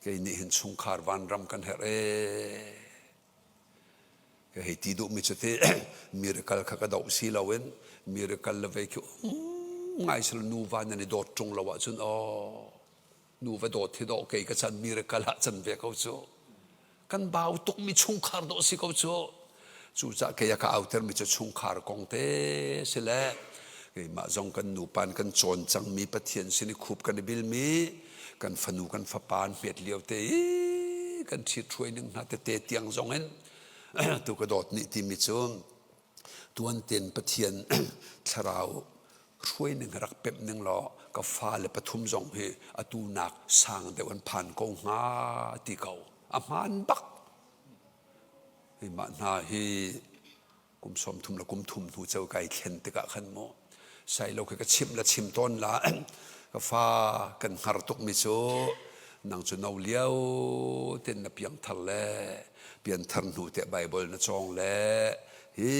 Kei nih hin chungkhar vanram kan herh ee. Ka hei ti duhmi cu ti miracle kha ka doh si loin miracle le vei khi um ngai sel nuva nan i dawt ṭung lo ahcun aw nuva dawt hi dawh kei ka chan miracle ah can ve ko cu kan bau tukmi chungkhar dawh si ko cu Cucah kei a ka autermi cu chungkhar kong te si le keimah zong kan nupa in kan cawn cangmi Pathian sin i khup kan i bilmi kan fanu kan fapa an hmet lio te i kan ṭhithruai ning hna tete tiang zong in tu ka dawt nih timi cu tuan ten Pathian thlarau hruai ning rak pemh ning law ka fale pathum zong hi atu nak sang deuh an phan ko hnga ti ko a hmaan bak Mah hna hi kum 30 le kum thum hnu ceu kai thlen tikah khan mu sailo khi ka chimh le chim tawn la ka fa kan hngar tukmi cu nang cu no lio ten na piangthar le pianthar hnu te Bible na cawng le hi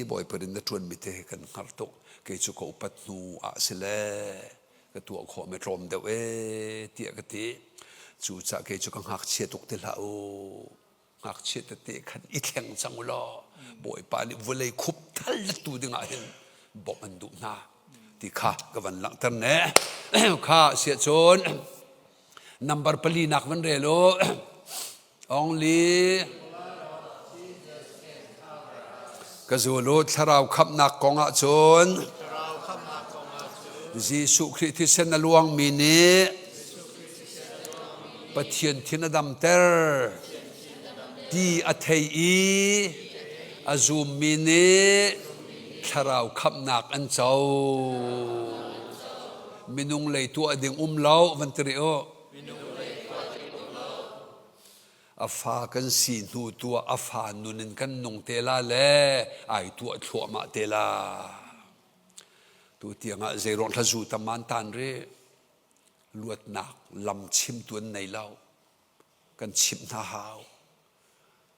Bawipa in na ṭuanmi te kan hngar tuk kei cu ka upat hnu ah si le ka tuah khawh mi tlawm deuh ee tiah ka ti cucah kei cu ka ngakchia tuk ti hlah u ngakchia tete khan i thleng cang u law Bawipa nih vawlei khup thal tu dingah hin bawmh an duh hna ti kha ka van langhter ne kha siah cun number pali nak van rel u only ka zul u thlarau khamhnak kong ah cun Jesuh Khrih thisen a luangmi nih Pathian thin a damter ti a thei i a zummi nih thlarau khamhnak an co. Minung lei tuah ding um lo van ti rih u. A fa kan si hnu tuah a fa nun in kan nung te la le ai tuah thluahmah te la. Tu tiangah zeiruang thlazu tam an tan rih. Luatnak lam chimtu an nei lo. Kan chimh hna hau.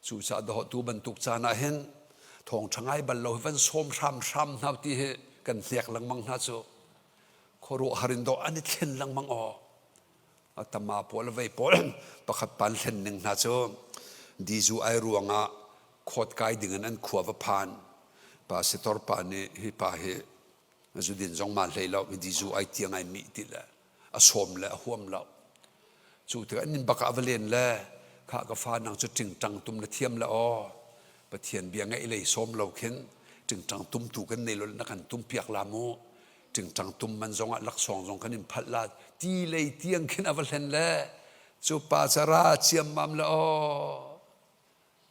Cucaah dawhtu bantuk caan ah hin thawngṭha ngai bal lo hi van sawm hramhram hna ti hi kan hnek lengmang hna cu. Khuaruahhar in dawh an i thlen lengmang aw. A tama pawl a vei pawl pakhat pan thlen ning hna cu dizu ai ruangah khawt kai ding in an khua va phan. Pastor pa nih hi pa hi zudin zong ma hlei lo dizu ai tiang ai mih ti le a sawm le a huam lo cu tikah nin bak ah va len le kha ka fa nang cu tingtang tum na thiam le aw pathian bia ngaih lei sawm lo khin tingtang tum tu kan nei lo na kan tum piak la mu tingtang tum man zong ah laksawng zong kan in phalh la ti lei tiang khin a va hlen le cu pa cara ciammam le aw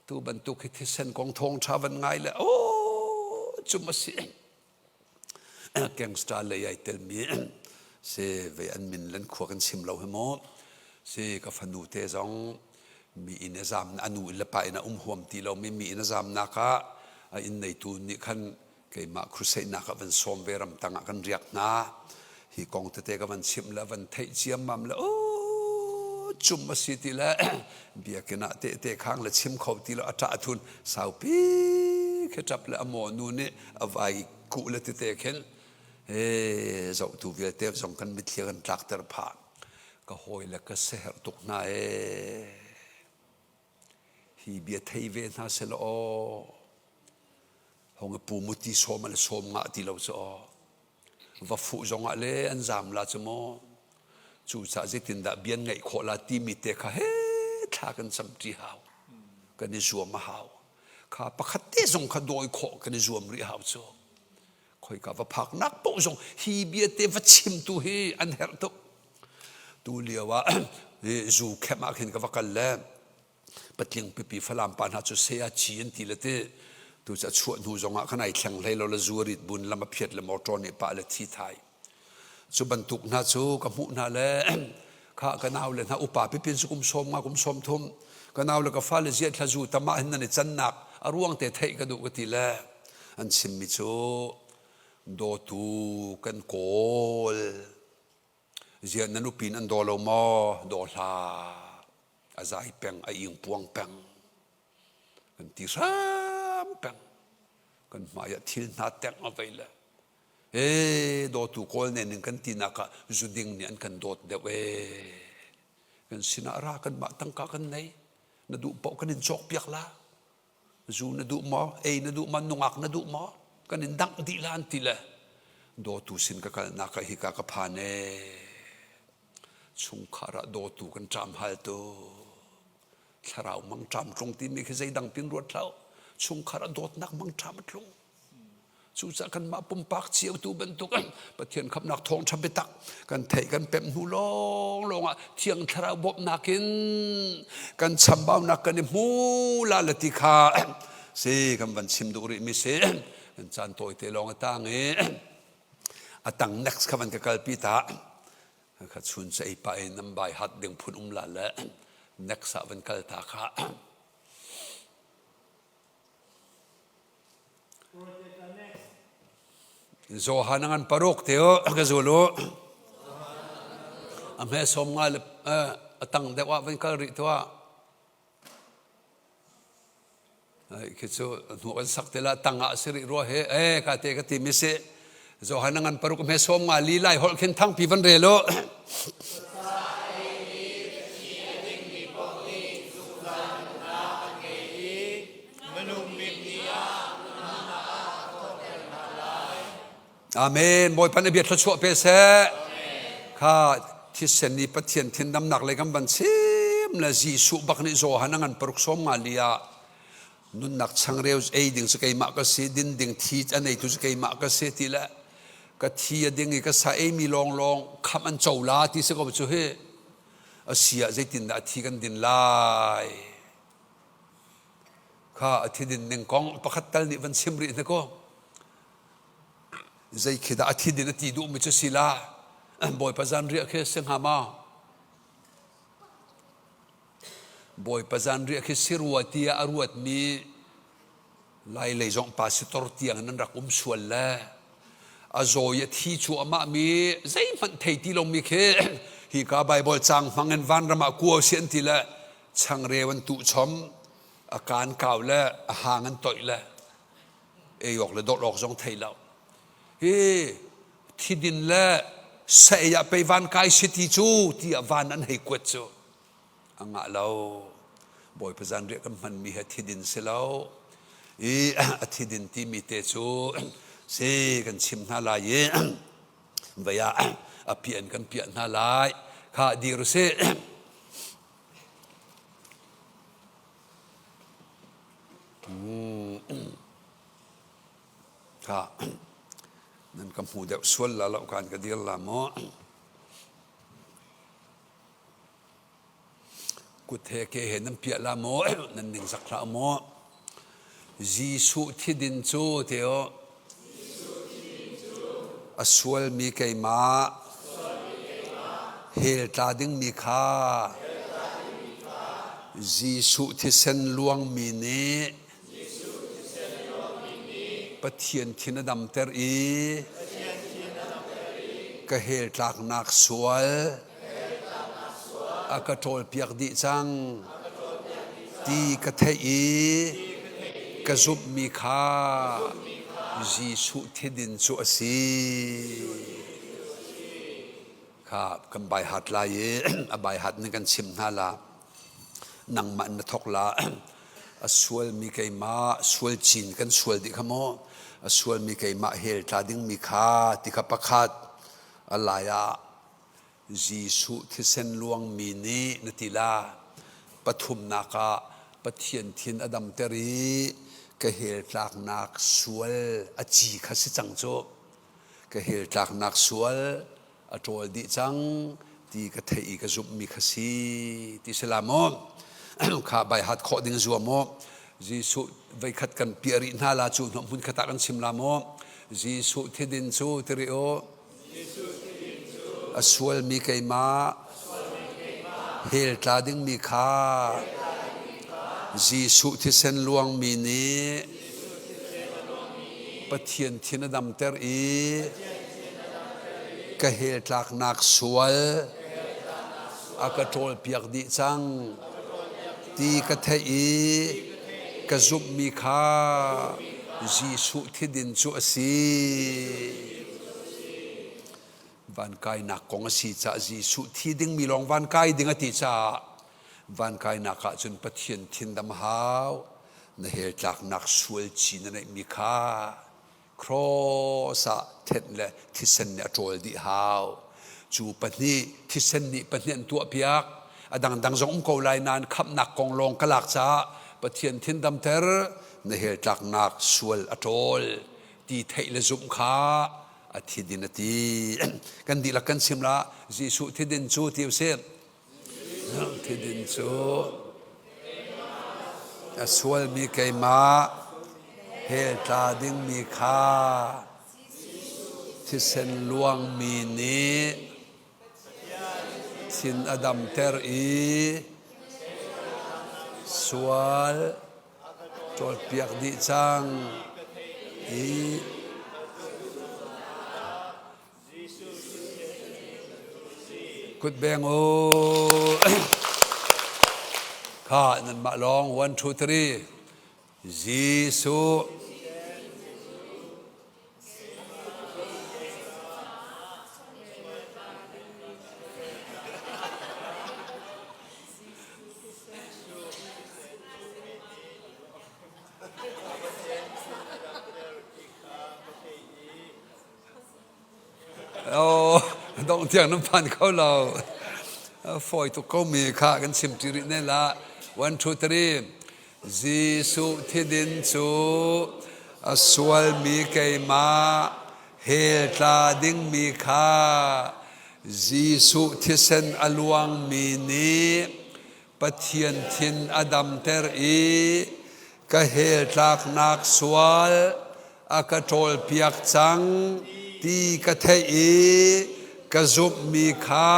Tu bantuk hi thisen kong thawngṭha van ngai le oh cum a si. Gangster lei ai telmi si ve an min len khua kan chim lo hi mu. Si ka fanu te zong mi inn a zam a nu le pa inn a um huam ti lo mi mi inn a zamnak ah a inn neitu nih khan keimah crusade nak ah van sawm ve ramtang ah kan riak hna hi kong tete ka van chimh le van theih ciammam le oh cum a si ti le biakinn ah tehte khang le chim kho ti lo a ṭah thun saupi khi ṭap le a maw nu nih a vai kuh le tete khin he zohtu vialte zong kan mitthli kan tlakter phah ka hawi le ka seherh tuk hna ee hi bia thei ve hna selaw aw hong i pu mu ti sawm le sawm ngah ti lo cu aw. Va fuh zongah le an zaam la cu maw. Cucaah zeitindah bian ngeih khawh la timi te kha he thla kan camṭi hau. Kan i zuam a hau. Kha pakhat te zong kha dawi khawh kan i zuam rih hau cu. Khoika va phaknak paoh zong hi bia te va chimtu hi an herh tuk. Tu lio ah zu khem ah khin ka va kal le patling pipi Falam pa hna cu saya ci an ti le ti tu cu a chuah hnu zong ah khan ai thleng hlei lo le zu rit bun lam a phiat le motor nih pah le thi thai. Cu bantuk hna cu ka hmuh hna le kha ka nau le hna upa pipin cu kum sawm nga kum sawm thum ka nau le ka fale ziah thla zu tam ah hin nan i cannak a ruang te theih ka duh ka ti le an chimmi cu dawtu kan kawl ziah na nupi an daw lo maw daw hlah a zai peng a ing puang peng kan ti hram peng kan hmai ah thil hna teng a vei le Ee dawtu kawl ne ning kan tinak ah zuding nih an kan dawt deuh ee. Kan sinah ra kanmah tangka kan nei. Na duh paoh kan in cawkpiak la. Zu na duh maw? Ei na duh maw? Nungak na duh maw? Kan in dangh dih la an ti le dawtu sin ka kalnak ah hika ka phan ee. Chungkhar ah dawtu kan ṭam hal tuk. Thlarau mangṭam tlung timi khi zeidang pin ruat hlah. Chungkhar ah dawtnak mangṭam a tlung. Cucaah kanmah pumpak cio tu bantuk Pathian khamhnak thawngṭha biatak kan theih kan pemh hnu lawnglawng ah Thiang Thlarau bawmhnak in kan chambaunak kan i hmu la le ti kha si kan van chim duh rih mi si kan caan tawite lawng a tang i a tang next kha van ka kalpi ta kha chun ca ei pah in nan bai hat ding phun um la le next ah van kal ta kha Johan a ngan paruk te u ka zul u. A hme som nga le a tang deuh ah van kal rih tuah. Khi cu hnu kan sak te la tang ah si rih rua he eh ka te ka ti mi si. Johan a ngan paruk hme som nga li lai holh khin thangpi van rel u. Amen. Bawipa na bia thluachuah pe seh. Kha thisen ni Pathian thindamnak lei kan van chim le Jesuh bak nih Johan a ngan paruk som nga li ah nunnak changreu ei ding cu keimah ka si din ding thi a neitu cu keimah ka si ti le ka thi a ding i ka sa ei mi lawnglawng khamh an co la ti si ko cu hi a si ah zeitindah a thi kan din lai Kha a thidin ning kong pakhat tal nih van chim rih hna kaw zei khi dah a thidin a ti duhmi cu si la Bawipa zanriah khi si hnga maw? Bawipa zanriah khi si rua tiah a ruatmi Lai lei zong pastor tiang nan rak um sual le a zaw i a thi cuahmah mi zeihmanh thei ti lomi khi hika Bible caang hmang in vanram ah kua si an ti le changreu an tuh chom a kaan kau le a hang an toih le ei awk le dawt awk zong thei lo hi thidin le sa ei ah pei van kai si ti cu tiah van an hei kuat cu a ngah lo bawipa zanriah kan hmanmi he thidin si lo i a thidin timi te cu si kan chim hna lai i vei ah a piah in kan piah hna lai kha dir usih Kha nan ka hmu deuh sual la lo kan ka dir la maw Kut he ke he nan piah la maw nan ningzak hlah maw Jesuh thidin cu te o a sualmi keimah hell tla dingmi kha Jesuh thisen luangmi nih Pathian thin a damter i ka hell tlaknak sual a ka ṭawlpiak dih cang ti ka theih i ka zumhmi kha Jesuh thidin cu a si. Kha kan baihat lai i a baihat ning kan chim hna la. Nangmah na thok la. A sualmi keimah sual cin kan sual dih kha maw. A sualmi keimah hell tla dingmi kha ti kha pakhat a lai ah Jesuh thisen luangmi nih na ti la. Pathumnak ah Pathian thin a damter i ka hell tlaknak sual a ci kha si cang cu. Ka hell tlaknak sual a ṭawl dih cang ti ka theih i ka zumhmi kha si ti si la maw kha bai hat khawh ding zuam maw Jesuh veikhat kan piah rih hna la cu hnawh hmun khat ah kan chim la maw Jesuh thidin cu tiri u a sualmi keimah hell tla dingmi kha Jesuh thisen luangmi nih Pathian thin a damter i ka hell tlaknak sual a ka ṭawlpiak dih cang ti ka theih i ka zumhmi kha Jesuh thidin cu a si. Van kainak kong a si caah Jesuh thi dingmi lawng van kai ding a ti caah van kainak ah cun Pathian thindam hau na hell tlaknak sual ci na neihmi kha cross ah thenh le thisen nih a ṭawl dih hau. Cu pahnih thisen nih pahnih an tuahpiak. A dangdang zong um ko lai nain khamhnak kong lawng ka lak caah Pathian thin damter na hell tlaknak sual a ṭawl ti theih le zumh kha a thidin a ti. Kan dihlak kan chim la Jesuh thidin cu ti usih. Thidin cu a sualmi keimah hell tla dingmi kha thisen luangmi nih thin a damter i sual ṭawlpiak dih cang i Kutbeng u. Kha nanmah lawng 1 2 3 Jesuh Oh, dong tiang nan phan kho lo. Fawi tuk ko mi kha kan chim ṭi rih ne la. 1 2 3 Jesuh thidin cu a sualmi keimah hell tla dingmi kha Jesuh thisen a luangmi nih Pathian thin a damter i ka hell tlaknak sual a ka ṭawlpiak cang ti ka theih i ka zumhmi kha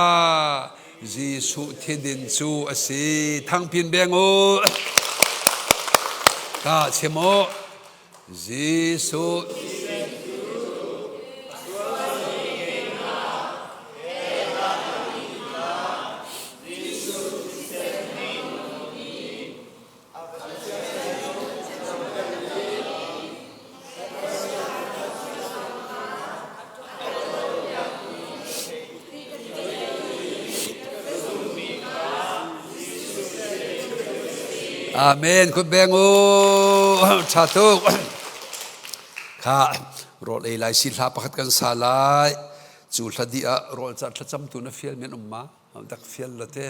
Jesuh thidin cu a si. Thangpin beng u. Ka chim u. Jesuh Amen. Kut beng u. Tha tuk. Kha rawl ei lai si hla pakhat kan sa lai. Cu hla dih ah rawl ca thlacam tu na fial men um ma? Dak fial la te.